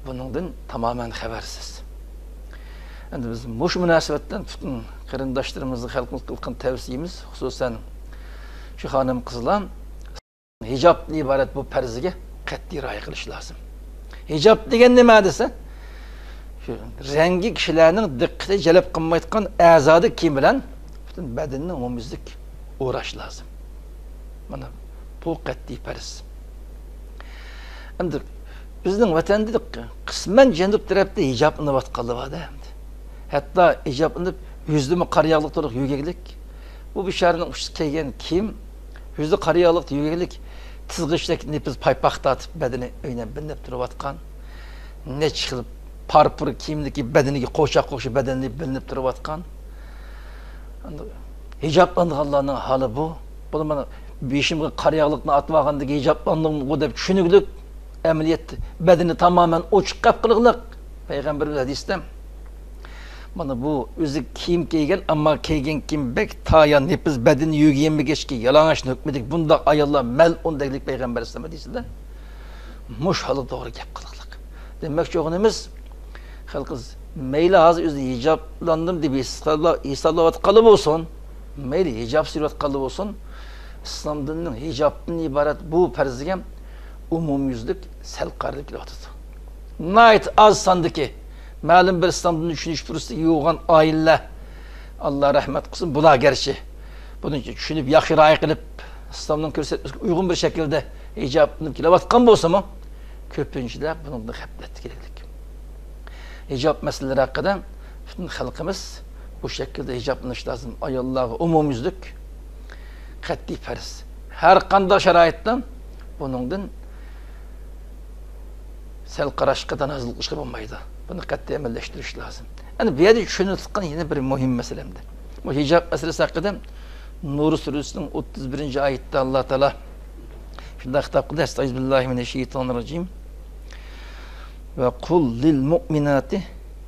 بۇنىڭدىن تامامەن خەۋەرسىز. ئەمدى بىز مۇشۇ مۇناسىۋەت بىلەن پۈتۈن قېرىنداشلىرىمىزغا، خەلقىمىزگە قىلغان تەۋسىيىمىز، خۇسۇسەن شۇ خانىم-قىزلار ھىجابتىن ئىبارەت بۇ پەرزگە قەتئىي رىئايە قىلىش لازىم. ھىجاب دېگەن نېمە دېسە، شۇ رەڭگى كىشىلەرنىڭ دىققىتىنى جەلپ قىلمايدىغان ئەزادە كىيىم بىلەن پۈتۈن بەدىنىنى ئومۇميۈزلۈك ئوراش لازىم. مانا بۇ قەتئىي پەرز. ئەمدى بىزنىڭ ۋەتەندە قىسمەن جەنۇب تەرەپتە ھىجابلىنىۋاتقانلار بار-دە ئەمدى. ھەتتا ھىجابلىنىپ، يۈزىدىمۇ قارا ياغلىق تولۇق يۆگەكلىك. بۇ بىچارىنىڭ ئۇچىسى كىيگەن كىيىم، يۈزى قارا ياغلىق يۆگەكلىك، تىزغىچتەك نېپىز پايپاق تارتىپ، بەدىنى ئۆينەپ بىلىنىپ تۇرۇۋاتقان. نەچچە خىل پارپۇر كىيىملىكى بەدىنىگە قوشاق قوشۇپ بەدەنلىرى بىلىنىپ تۇرۇۋاتقان. ھىجابلانغانلارنىڭ ھالى بۇ. بۇلار مانا بېشىمغا قارا ياغلىقنى ئاتىۋالغاندىكىن ھىجابلاندىمغۇ دەپ چۈشىنىگلىك، ئەمەلىيەتتە بەدىنى تامامەن ئوچۇق قېلىپ قېلىغلىق. پەيغەمبىرىمىز ھەدىستە، مانا بۇ ئۆزى كىيىم كىيگەن، ئەمما كىيگەن كىيىم بەك تايا، نېپىز، بەدىنى يۆگىيەلمىگەچكە يالىڭاچ ھۆكمىدىكى بۇنداق ئاياللار مەلئۇن دەيدۇ پەيغەمبەر ئەلەيھىسسالام ھەدىسىدە. مۇشۇ ھالدا توغرا گەپ قىلىقلىق. دېمەكچى بولغىنىمىز، خەلقىمىز مەيلى ھازىر ئۆزىنى ھىجابلاندىم دەپ ھېسابلا-، ھېسابلاۋاتقانلا بولسۇن، مەيلى ھىجابسىز يۈرۈۋاتقانلا بولسۇن، ئىسلام دىنىنىڭ ھىجابتىن ئىبارەت بۇ پەرزىگە ئومۇميۈزلۈك سەل قارىلىپ كېلىۋاتىدۇ. ناھايىتى ئاز ساندىكى مەلۇم بىر ئىسلام دىنىنى چۈشىنىش پۇرسىتىگە يولۇققان ئائىلىلەر، ئاللا رەھمەت قىلسۇن، بۇلار گەرچە بۇنى چۈشىنىپ، ياخشى رىئايە قىلىپ، ئىسلامنىڭ كۆرسەتمىسىگە ئۇيغۇن بىر شەكىلدە ھىجابلىنىپ كېلىۋاتقان بولسىمۇ، كۆپىنچىلەر بۇنىڭدىن غەپلەتتە كېلىگلىك. ھىجاب مەسىلىلىرى ھەققىدە پۈتۈن خەلقىمىز بۇ شەكىلدە ھىجابلىنىش لازىم. ئاياللارغا ئومۇميۈزلۈك قەتئىي پەرز. ھەر قانداق شارائىتتا بۇنىڭدىن سەل قاراشقا، تانازۇل قىلىشقا بولمايدۇ. بۇنى قەتئىي ئەمەللەشتۈرۈش لازىم. ئەنە بۇ يەردە چۈشىنىۋېتىلگەن يەنە بىر مۇھىم مەسىلە ئەمدى. بۇ ھىجاب مەسىلىسى ھەققىدە نۇر سۈرىسىنىڭ ئوتتۇز بىرىنچى ئايىتىدە ئاللا تائالا شۇنداق خىتاب قىلدى: ئەستەئىزۇ بىللاھى مىنەششەيتانىر راجىم. ۋە قۇل لىل مۇئمىناتى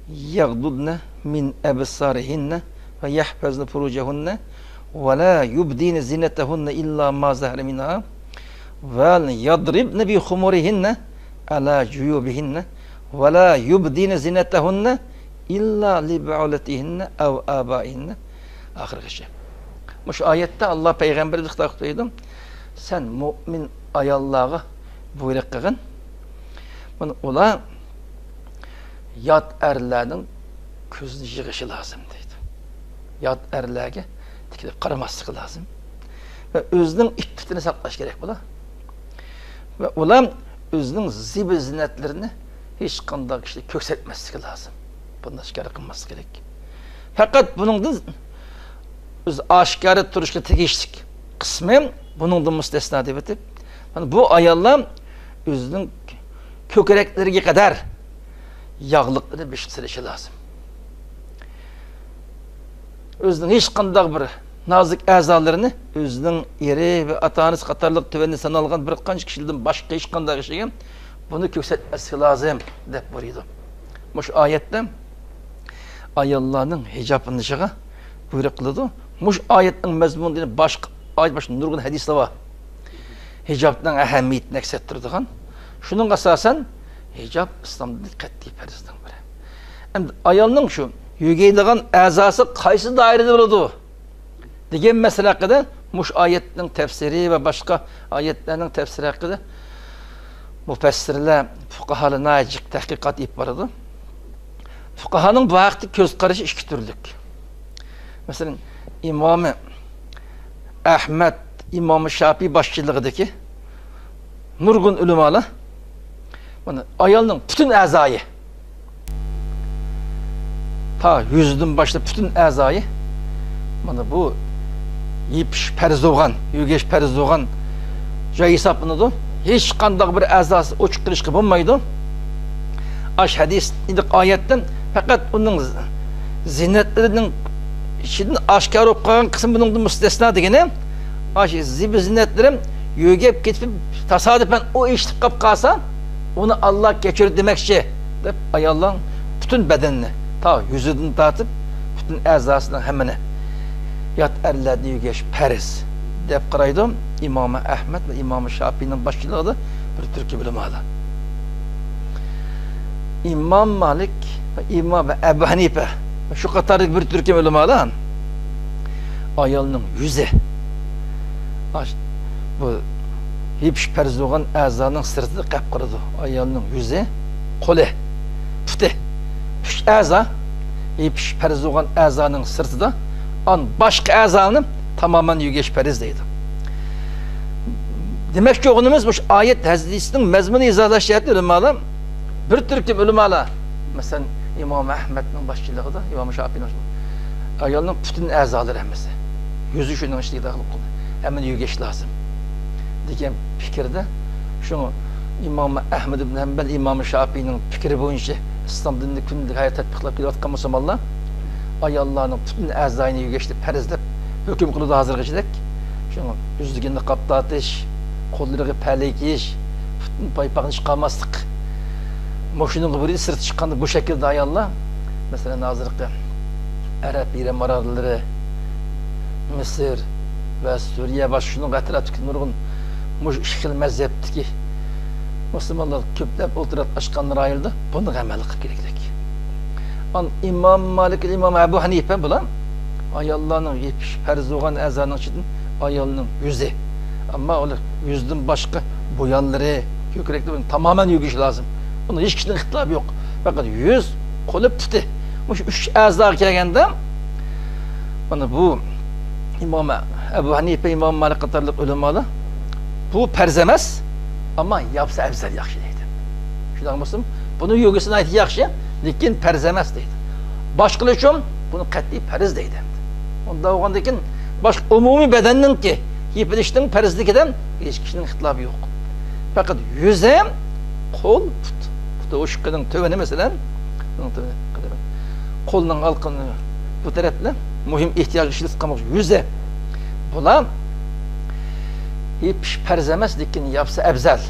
يەغدۇدنە مىن ئەبسارىھىننە ۋە يەھفەزنە فۇرۇجەھۇننە ۋە لا يۇبدىنە زىنەتەھۇننە ئىللا ما زەھەرە مىنھا ۋەل يەدرىبنە بىخۇمۇرىھىننە ئەلا جۇيۇبىھىننە ۋە لا يۇبدىنە زىنەتەھۇننە ئىللا لىبۇئۇلەتىھىننە ئەۋ ئابائىھىننە. ئاخىرغىچە. مۇشۇ ئايەتتە ئاللا پەيغەمبىرىمىزگە خىتاب قىلىدۇ. سەن مۇئمىن ئاياللارغا بۇيرۇق قىلغىن. مانا ئۇلار يات ئەرلەرنىڭ كۆزىنى يىغىشى لازىم دەيدۇ. يات ئەرلەرگە تىكىلىپ قارىماسلىقى لازىم. ۋە ئۆزىنىڭ ئىپپىتىنى ساقلاش كېرەك بۇلار. ۋە ئۇلار ئۆزىنىڭ زىبۇ زىننەتلىرىنى ھېچقانداق كىشىگە كۆرسەتمەسلىكى لازىم. بۇنى ئاشكارا قىلماسلىقى كېرەك. پەقەت بۇنىڭدىن ئۆزى ئاشكارا تۇرۇشقا تېگىشلىك قىسمى بۇنىڭدىن مۇستەسنا دەپ ئۆتۈپ، مانا بۇ ئاياللار ئۆزىنىڭ كۆكرەكلىرىگە قەدەر ياغلىقلىرىنى بېشىغا سېلىشى لازىم. ئۆزىنىڭ ھېچقانداق بىر نازۇك ئەزالىرىنى ئۆزىنىڭ ئېرى ۋە ئاتا-ئانىسى قاتارلىق تۆۋەندە سانالغان بىر قانچە كىشىلەردىن باشقا ھېچقانداق كىشىگە بۇنى كۆرسەتمەسلىكى لازىم، دەپ بۇيرۇيدۇ. مۇشۇ ئايەتتە ئاياللارنىڭ ھىجابلىنىشىغا بۇيرۇق قىلىدۇ. مۇشۇ ئايەتنىڭ مەزمۇنىدىن باشقا ئايەت، باشقا نۇرغۇن ھەدىسلەر بار. ھىجابنىڭ ئەھمىيىتىنى ئەكس ئەتتۈرىدىغان. شۇنىڭغا ئاساسەن، ھىجاب ئىسلامدا قەتئىي پەرزنىڭ بىرى. ئەمدى ئايالنىڭ شۇ يۆگەيدىغان ئەزاسى قايسى دائىرىدە بولىدۇ دېگەن مەسىلە ھەققىدە مۇشۇ ئايەتنىڭ تەپسىرى ۋە باشقا ئايەتلەرنىڭ تەپسىرى ھەققىدە مۇپەسسىرلەر، پۇقاھالار ناھايىتى جىق تەھقىقات ئېلىپ بارىدۇ. پۇقاھانىڭ بۇ ھەقتە كۆز قارىشى ئىككى تۈرلۈك. مەسىلەن، ئىمامى ئەھمەد، ئىمامى شاپىي باشچىلىقىدىكى نۇرغۇن ئۆلىمالار مانا ئايالنىڭ پۈتۈن ئەزايى، تا يۈزىدىن باشلاپ پۈتۈن ئەزايى مانا بۇ يېپىش پەرز بولغان، يۆگەش پەرز بولغان جاي ھېسابلىنىدۇ. ھېچقانداق بىر ئەزاسى ئوچۇق قىلىشقا بولمايدۇ. ئاش ھەدىس ئايەتتىن پەقەت ئۇنىڭ زىننەتلىرىنىڭ ئىچىدىن ئاشكارا بولۇپ قالغان قىسمى بۇنىڭدىن مۇستەسنا دېگىنى، ئاش زىبۇ زىننەتلىرىم يۆگەپ كېتىپ، تاسادىپەن ئۇ ئېشىلىپ قاپ قالسا، ئۇنى ئاللا كەچۈرىدۇ دېمەكچى، دەپ ئايالنىڭ پۈتۈن بەدىنىنى، تا يۈزىدىن تارتىپ پۈتۈن ئەزاسىنىڭ ھەممىنى يات ئەرلەردىن يۆگەش پەرز، دەپ قارايدۇ ئىمامى ئەھمەد ۋە ئىمامى شاپىينىڭ باشچىلىقىدا بىر تۈركۈم ئۆلىمالار. ئىمام مالىك ۋە ئىمام ئەبۇ ھەنىپە ۋە شۇ قاتاردىكى بىر تۈركۈم ئۆلىمالار ئايالنىڭ يۈزى، ئاش-، بۇ يېپىش پەرز بولغان ئەزانىڭ سىرتىدا قېلىپ قالىدۇ. ئايالنىڭ يۈزى، قولى، پۇتى، ئۈچ ئەزا يېپىش پەرز بولغان ئەزانىڭ سىرتىدا، ئان باشقا ئەزانى تامامەن يۆگەش پەرز دەيدۇ. دېمەكچى بولغىنىمىز، مۇشۇ ئايەت ھەدىسنىڭ مەزمۇنىنى ئىزاھلاش جەھەتتە ئۆلىمالار، بىر تۈركۈم ئۆلىمالار، مەسىلەن، ئىمام ئەھمەدنىڭ باشچىلىقىدا، ئىمام شاپىينىڭ باشچىلىقىدا، ئايالنىڭ پۈتۈن ئەزالىرى ھەممىسى، يۈزى شۇنىڭ ئىچىدە داخىل قىلىدۇ، ھەممىنى يۆگەش لازىم دېگەن پىكىردە، شۇڭا ئىمام ئەھمەد ئىبن ھەمبەل، ئىمام شاپىينىڭ پىكرى بويىچە ئىسلام دىنىنى كۈندىلىك ھايات تەتبىقلاپ كېلىۋاتقان مۇسۇلمانلار ئاياللارنىڭ پۈتۈن ئەزايىنى يۆگەشنى پەرز دەپ ھۆكۈم قىلىدۇ ھازىرغىچىدەك. شۇڭا يۈزىگە نىقاب تارتىش، قوللىرىغا پەلەي كىيىش، پۈتۈن پايپاقنى چىقارماسلىق. مۇشۇنىڭغا بىر سىرتقا چىققاندا بۇ شەكىلدە ئاياللار، مەسىلەن، ھازىرقى ئەرەب ئېرىم ئاراللىرى، مىسىر ۋە سۈرىيە، باشقا شۇنىڭ ئەتراپتىكى نۇرغۇن مۇشۇ ئىككى خىل مەزھەپتىكى مۇسۇلمانلار كۆپلەپ ئولتۇرۇپ ئاشقان رايوندا بۇنى ئەمەل قىلىپ كېلىگلىك. ئان ئىمام مالىك، ئىمام ئەبۇ ھەنىپە بۇلار ئاياللارنىڭ يېپىش پەرز بولغان ئەزانىڭ ئىچىدىن ئايالنىڭ يۈزى. ئەمما ئۇلار يۈزدىن باشقا بويانلىرى، كۆكرەكلىرى تامامەن يۆگىشى لازىم. بۇنىڭ ھېچ كىشىنىڭ ئىختىلاپى يوق. پەقەت يۈز، قولى، پۇتى. مۇشۇ ئۈچ ئەزاغا كەلگەندە، مانا بۇ ئىمام ئەبۇ ھەنىپە، ئىمام مالىك قاتارلىق ئۆلىمالار بۇ پەرز ئەمەس، ئەمما ياپسا ئەۋزەل ياخشى دەيدۇ. شۇنداق بولسىمۇ، بۇنى يۆگىسى ناھايىتى ياخشى، لېكىن پەرز ئەمەس دەيدۇ. باشقىلار ئۈچۈن بۇنى قەتئىي پەرز دەيدۇ. ئۇنداق بولغاندىكىن، باشقا ئومۇمىي بەدەننىڭكى يېپىلىشنىڭ پەرزلىكىدە ھېچ كىشىنىڭ ئىختىلاپى يوق. پەقەت يۈز ھەم قول، پۇت. پۇت ئوشۇقىنىڭ تۆۋىنى، مەسىلەن، بۇنىڭ تۆۋىنى، قولنىڭ ھالقىنى بۇ تەرەپلەر مۇھىم ئېھتىياجغا ئىشلىتىپ قالماقچى. يۈزى. بۇلار يېپىش پەرز ئەمەس، لېكىن ياپسا ئەۋزەل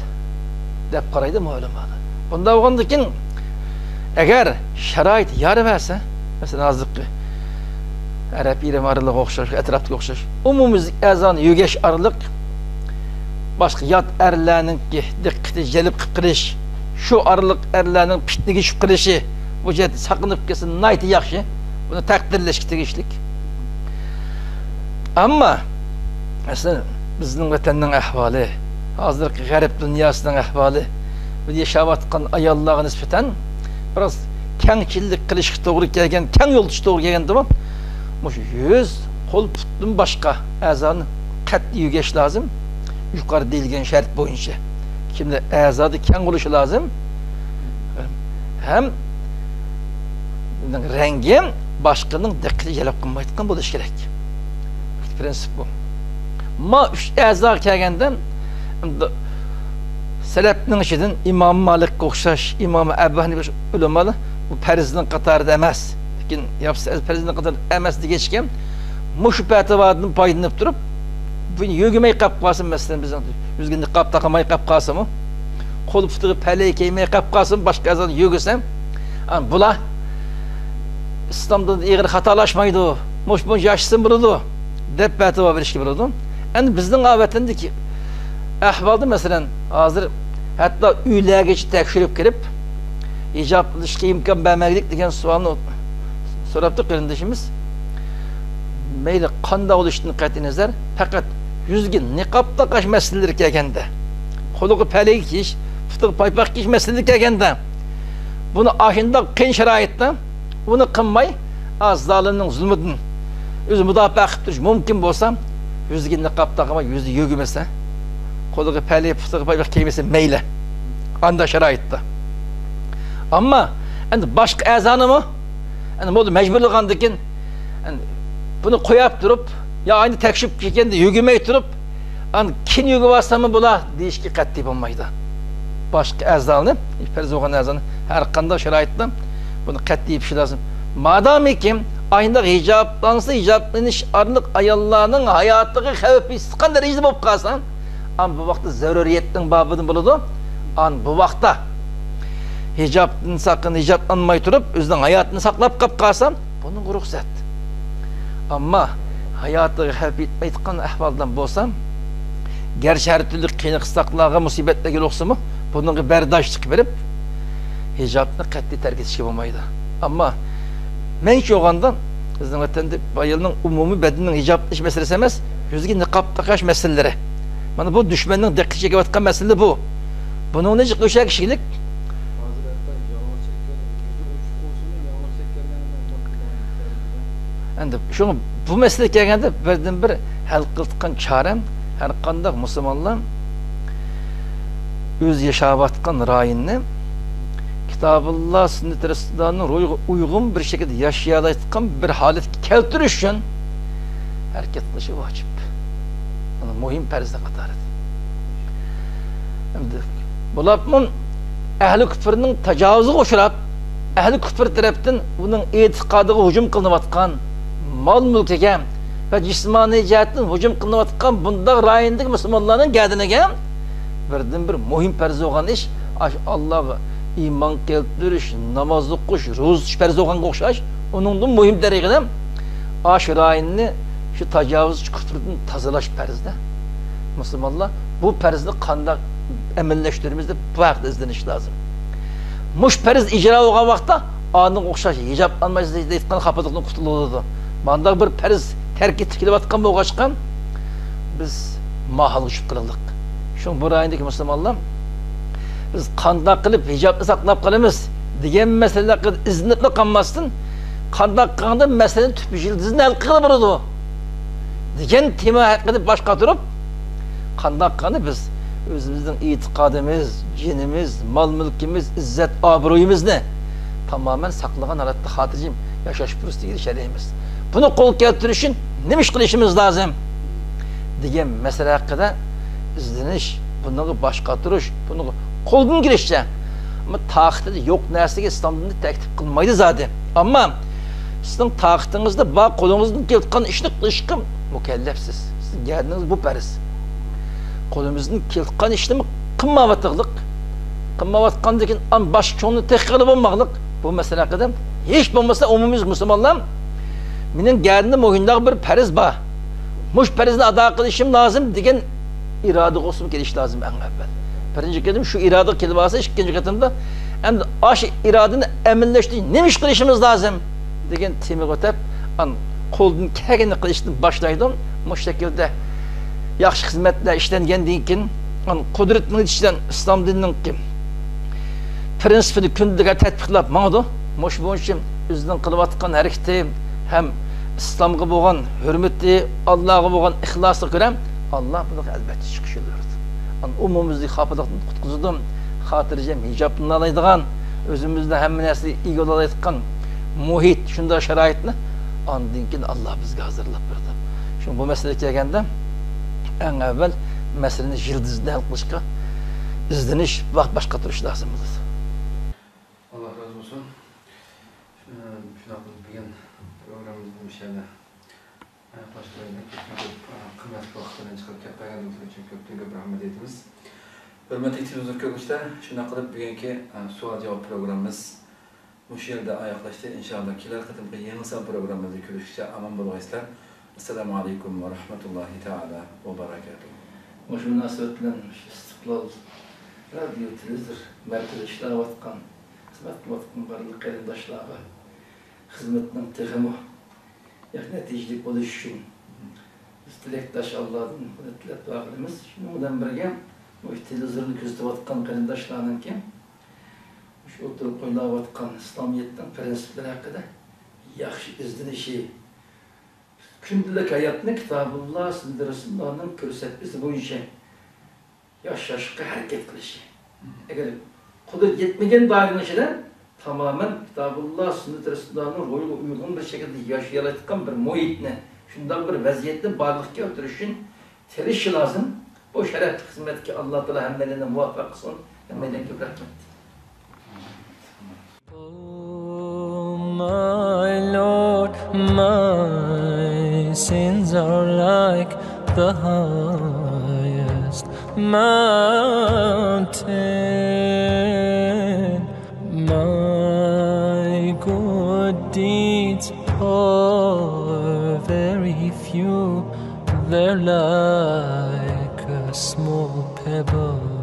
دەپ قارايدۇ ئۆلىمالار. بۇنداق بولغاندىكىن، ئەگەر شارائىت يار بەرسە، مەسىلەن، ھازىرقى ئەرەب ئېرىم ئارىلىغا ئوخشاش، ئەتراپتىكىگە ئوخشاش، ئومۇميۈزلۈك ئەزانى يۆگەش ئارىلىق، باشقا يات ئەرلەرنىڭكى دىققىتى جەلپ قىلىپ قېلىش، شۇ ئارىلىق ئەرلەرنىڭ پىتنىگە چۈشۈپ قېلىشى، بۇ جەھەتتە ساقلىنىپ كەلسە ناھايىتى ياخشى. بۇنى تەقدىرلەشكە تېگىشلىك. ئەمما، مەسىلەن، بىزنىڭ ۋەتەننىڭ ئەھۋالى، ھازىرقى غەرب دۇنياسىنىڭ ئەھۋالى، بۇ ياشاۋاتقان ئاياللارغا نىسبەتەن بىراز كەڭچىللىك قىلىشقا توغرا كەلگەن، كەڭ يول تۇتۇشقا توغرا كەلگەندىمۇ، مۇشۇ يۈز، قول، پۇتتىن باشقا ئەزانى قەتئىي يۆگەش لازىم. يۇقىرىدا دېيىلگەن شەرت بويىچە. كىمدە ئەزادە كەڭ بولۇشى لازىم. ھەم رەڭگى باشقىنىڭ دىققىتىنى جەلپ قىلمايدىغان بولۇشى كېرەك. پرىنسىپ بۇ. ما ئۈچ ئەزاغا كەلگەندە، ئەمدى سەلەپنىڭ ئىچىدىن ئىمام مالىكقا ئوخشاش، ئىمام ئەبۇ ھەنىپە ئوخشاش ئۆلىمالار بۇ پەرزنىڭ قاتارىدا ئەمەس. لېكىن ياپسا پەرزنىڭ قاتارىدا ئەمەس دېگەچكە، مۇشۇ پەتىۋادىن پايدىلىنىپ تۇرۇپ، بۇ يۆگىمەي قاپ قالسا، مەسىلەن، بىزنىڭ يۈزىگە نىقاب تاقىماي قاپ قالسىمۇ، قول پۇتىغا پەلەي كىيمەي قاپ قالسىمۇ، باشقا ئەزانى يۆگىسە، ئان بۇلار ئىسلامدا ئېغىر خاتالاشمايدۇ، مۇش مۇش ياشىسا بولىدۇ، دەپ پەتىۋا بېرىشكە بولىدۇ. ئەمدى بىزنىڭ ۋەتەندىكى ئەھۋالدا، مەسىلەن، ھازىر ھەتتا ئۆيلەرگىچە تەكشۈرۈپ كىرىپ، ھىجابلىنىشقا ئىمكان بەرمەيلىك دېگەن سوئالنى سوراپتۇ قېرىندىشىمىز. مەيلى قانداق بولۇشىدىن قەتئىينەزەر، پەقەت يۈزىگە نىقاب تاقاش مەسىلىلىرى كەلگەندە، قولىغا پەلەي كىيىش، پۇتىغا پايپاق كىيىش مەسىلىلىرى كەلگەندە، بۇنى ئاشۇنداق قىيىن شارائىتتا ئۇنى قىلماي، ئا، زالىمنىڭ زۇلمىدىن ئۆزى مۇداپىئە قىلىپ تۇرۇش مۇمكىن بولسا، يۈزىگە نىقاب تاقىماي، يۈزى يۆگىمىسە، قولىغا پەلەي، پۇتىغا پايپاق كىيمىسە مەيلى. ئانداق شارائىتتا. ئەمما ئەمدى باشقا ئەزانىمۇ، ئەمدى بولدى، مەجبۇرلىغاندىكىن، ئەمدى بۇنى قوياپ تۇرۇپ، يا ئاينى تەكشۈرۈپ كەلگەندە يۆگىمەي تۇرۇپ، ئەمدى كېيىن يۆگىۋالساممۇ بولا دېيىشكە قەتئىي بولمايدۇ. باشقا ئەزانى، پەرز بولغان ئەزانى ھەر قانداق شارائىتتا بۇنى قەتئىي يېپىشى لازىم. مادامىكى ئاينداق ھىجابلانسا، ھىجابلىنىش ئارقىلىق ئاياللارنىڭ ھاياتىغا خەۋپ يېتىدىغان دەرىجىدە بولۇپ قالسا، ئەمما بۇ ۋاقىتتا زەرۇرىيەتنىڭ بابىدىن بولىدۇ. ئان بۇ ۋاقىتتا ھىجابتىن ساقىن، ھىجابلانماي تۇرۇپ، ئۆزىنىڭ ھاياتىنى ساقلاپ قاپ قالسا، بۇنىڭغا رۇخسەت. ئەمما ھاياتىغا خەۋپ يەتمەيدىغان ئەھۋالدىن بولسا، گەرچە ھەر تۈرلۈك قىيىن-قىستاقلارغا، مۇسىبەتلەرگە يولۇقسىمۇ، بۇنىڭغا بەرداشلىق بېرىپ، ھىجابنى قەتئىي تەرك ئېتىشكە بولمايدۇ. ئەمما مەنچە ئويلىغاندا، بىزنىڭ ۋەتەندە ئايالنىڭ ئومۇمىي بەدىنىنىڭ ھىجابلىنىش مەسىلىسى ئەمەس، يۈزىگە نىقاب تاقاش مەسىلىلىرى. مانا بۇ دۈشمەننىڭ دىققىتىنى چېكىۋاتقان مەسىلە بۇ. بۇنىڭدىن چىقىپ ئۆشە كىشىلىك. ھازىر ھەتتا يالىڭاچ چەككەن، يۈزى ئوچۇق بولسىمۇ، يالىڭاچ چەككەنلەرنى مەن كۆرمىدىم. ئەمدى شۇڭا بۇ مەسىلىگە كەلگەندە، بىردىنبىر ھەل قىلىدىغان چارە، ھەر قانداق مۇسۇلمانلار ئۆزى ياشاۋاتقان رايوننى كىتابۇللا، سۈننىتى رەسۇلۇللانىڭ روھىغا ئۇيغۇن بىر شەكىلدە ياشىيالايدىغان بىر ھالەتكە كەلتۈرۈش ئۈچۈن ھەرىكەت قىلىشى ۋاجىپ. مۇھىم پەرزلەر قاتارىدا. ئەمدى بولۇپمۇ ئەھلى كۇپرنىڭ تاجاۋۇزىغا ئۇچراپ، ئەھلى كۇپر تەرەپتىن ئۇنىڭ ئېتىقادىغا ھۇجۇم قىلىنىۋاتقان، مال-مۈلكىگە ۋە جىسمانىي جەھەتتىن ھۇجۇم قىلىنىۋاتقان بۇنداق رايوندىكى مۇسۇلمانلارنىڭ گەدىنىگە بىردىنبىر مۇھىم پەرز بولغان ئىش، ئاشۇ ئاللاغا ئىمان كەلتۈرۈش، ناماز ئوقۇش، روزا تۇتۇش پەرز بولغانغا ئوخشاش، ئۇنىڭدىن مۇھىم دەرىجىدە ئاشۇ رايوننى شۇ تاجاۋۇزچى كۇپردىن تازىلاش پەرزدە. مۇسۇلمانلار بۇ پەرزنى قانداق ئەمەلىيلەشتۈرىمىز دەپ بۇ ھەقتە ئىزدىنىش لازىم. مۇشۇ پەرز ئىجرا بولغان ۋاقىتتا ئانىڭغا ئوخشاش ھىجابلانمايسىز دەيدىغان خاپىلىقتىن قۇتۇلۇلىدۇ. مانداق بىر پەرز تەرك ئېتىپ كېلىۋاتقان بولغاچقا، بىز ماھالغا چۈشۈپ قالدۇق. شۇڭا بۇ رايوندىكى مۇسۇلمانلار، بىز قانداق قىلىپ ھىجابنى ساقلاپ قالىمىز دېگەن مەسىلە ھەققىدە ئىزدىنىپلا قالماستىن، قانداق قىلغاندا مەسىلىنىڭ تۈپ يىلتىزىنى ھەل قىلغىلى بولىدۇ دېگەن تېما ھەققىدە باش قاتۇرۇپ، قانداق قىلغاندا بىز ئۆزىمىزنىڭ ئېتىقادىمىز، جېنىمىز، مال-مۈلكىمىز، ئىززەت-ئابرۇيىمىزنى تامامەن ساقلىغان ھالەتتە خاتىرجەم ياشاش پۇرسىتىگە ئېرىشەلەيمىز. بۇنى قولغا كەلتۈرۈش ئۈچۈن نېمە ئىش قىلىشىمىز لازىم؟ دېگەن مەسىلە ھەققىدە ئىزدىنىش، بۇنىڭغا باش قاتۇرۇش، بۇنىڭغا قولدىن كېلىشىچە، ئەمما تاقىتىدە يوق نەرسىگە ئىسلام دىنى تەكلىپ قىلمايدۇ زادى. ئەمما سىزنىڭ تاقىتىڭىزدا بار، قولىڭىزدىن كېلىۋاتقان ئىشنى قىلىشقا مۇكەللەپسىز. سىزنىڭ گەدىنىڭىز بۇ پەرز. قولىمىزدىن كېلىۋاتقان ئىشنىمۇ قىلمايۋاتقانلىق، قىلمايۋاتقاندىن كېيىن ئان باشقا چوڭنى تېخى قىلىپ بولماقلىق، بۇ مەسىلە ھەققىدە ھېچ بولمىسا ئومۇمىي مۇسۇلمانلار، مېنىڭ گەدىنىمدە مۇشۇنداق بىر پەرز بار، مۇشۇ پەرزنى ئادا قىلىشىم لازىم دېگەن ئىرادىگە ئوسۇم كېلىش لازىم ئەڭ ئەۋۋەل. بىرىنچى قېتىم شۇ ئىرادىگە كېلىۋالسا، ئىككىنچى قېتىمدا ئەمدى ئاشۇ ئىرادىنى ئەمەلىيلەشتۈرۈش نېمە ئىش قىلىشىمىز لازىم دېگەن تېمىغا ئۆتۈپ، ئان قولدىن كەلگىنىنى قىلىشتىن باشلايدۇ. مۇشۇ شەكىلدە ياخشى خىزمەتلەر ئىشلەنگەندىن كېيىن، ئان قۇدرىتىنىڭ يېتىشىدە ئىسلام دىنىنىڭكى پىرىنسىپىنى كۈندىلىك تەتبىقلاپ ماڭىدۇ. مۇشۇ بويىچە ئۆزىنىڭ قىلىۋاتقان ھەرىكىتى ھەم ئىسلامغا بولغان ھۆرمىتى، ئاللاغا بولغان ئىخلاسىغا كۆرە، ئاللا بۇنىڭغا ئەلۋەتتە چىقىش يولى بېرىدۇ. ئان ئومۇميۈزلۈك خاپىلىقتىن قۇتقۇزىدۇ. خاتىرجەم ھىجابلىنالايدىغان، ئۆزىمىزنى ھەممە نەرسىگە ئىگە بولالايدىغان مۇھىت، شۇنداق شارائىتنى ئاندىن كېيىن ئاللا بىزگە ھازىرلاپ بېرىدۇ. شۇڭا بۇ مەسىلىگە كەلگەندە، ئەڭ ئەۋۋەل مەسىلىنى يىلتىزىدىن ھەل قىلىشقا ئىزدىنىش ۋە باش قاتۇرۇش لازىم بولىدۇ. ئاللا رازى بولسۇن. شۇ-، شۇنداق قىلىپ بۈگۈن پروگراممىزنى مۇشۇ يەردە ئاياغلاشتۇرايلى. كۆپتىن كۆپ، ئە، قىممەتلىك ۋاقىتلىرىنى چىقىرىپ كەپ بەرگەنلىكىڭىز ئۈچۈن كۆپتىن كۆپ رەھمەت ئېيتىمىز. ھۆرمەتلىك تېلېۋىزور كۆرگۈچىلەر، شۇنداق قىلىپ بۈگۈنكى، ئە، سوئال جاۋاب پروگراممىمىز مۇشۇ يەردە ئاياغلاشتى. ئىنشائاللا، كېلەر قېتىمقى يېڭى سان پروگراممىمىزدا كۆرۈشكىچە ئامان بولغايسىلەر. ئەسسالامۇ ئەلەيكۇم ۋە رەھمەتۇللاھى تائالا ۋە بەرەكاتۇھ. مۇشۇ مۇناسىۋەت بىلەن مۇشۇ ئىستىقلال رادىيو تېلېۋىزور مەركىزىدە ئىشلەۋاتقان، خىزمەت قىلىۋاتقان بارلىق قېرىنداشلارغا خىزمىتىنىڭ تېخىمۇ ياخشى نەتىجىلىك بولۇشى ئۈچۈن بىز تىلەكداش، ئاللادىن تىلەپ دۇئا قىلىمىز. شۇنىڭ بىلەن بىرگە، مۇشۇ تېلېۋىزورنى كۆزىتىۋاتقان قېرىنداشلارنىڭكى مۇشۇ ئوتتۇرىغا قويۇلۇۋاتقان ئىسلامىيەتنىڭ پىرىنسىپلىرى ھەققىدە ياخشى ئىزدىنىشى، كۈندىلىك ھاياتنى كىتابۇللا، سۈننىتى رەسۇلۇللانىڭ كۆرسەتمىسى بويىچە ياشاشقا ھەرىكەت قىلىشى. ئەگەر قۇدرەت يەتمىگەن دائىرىنىڭ ئىچىدە تامامەن كىتابۇللا، سۈننىتى رەسۇلۇللانىڭ روھىغا ئۇيغۇن بىر شەكىلدە ياشىيالايدىغان بىر مۇھىتنى، شۇنداق بىر ۋەزىيەتنى بارلىققا كەلتۈرۈش ئۈچۈن تىرىشىشى لازىم. بۇ شەرەپلىك خىزمەتكە ئاللا تائالا ھەممەيلەننى مۇۋەپپەق قىلسۇن. ھەممەيلەنگە كۆپ رەھمەت. Oh, my Lord, my sins are like the highest mountain. My good deeds are very few, they're like a small pebble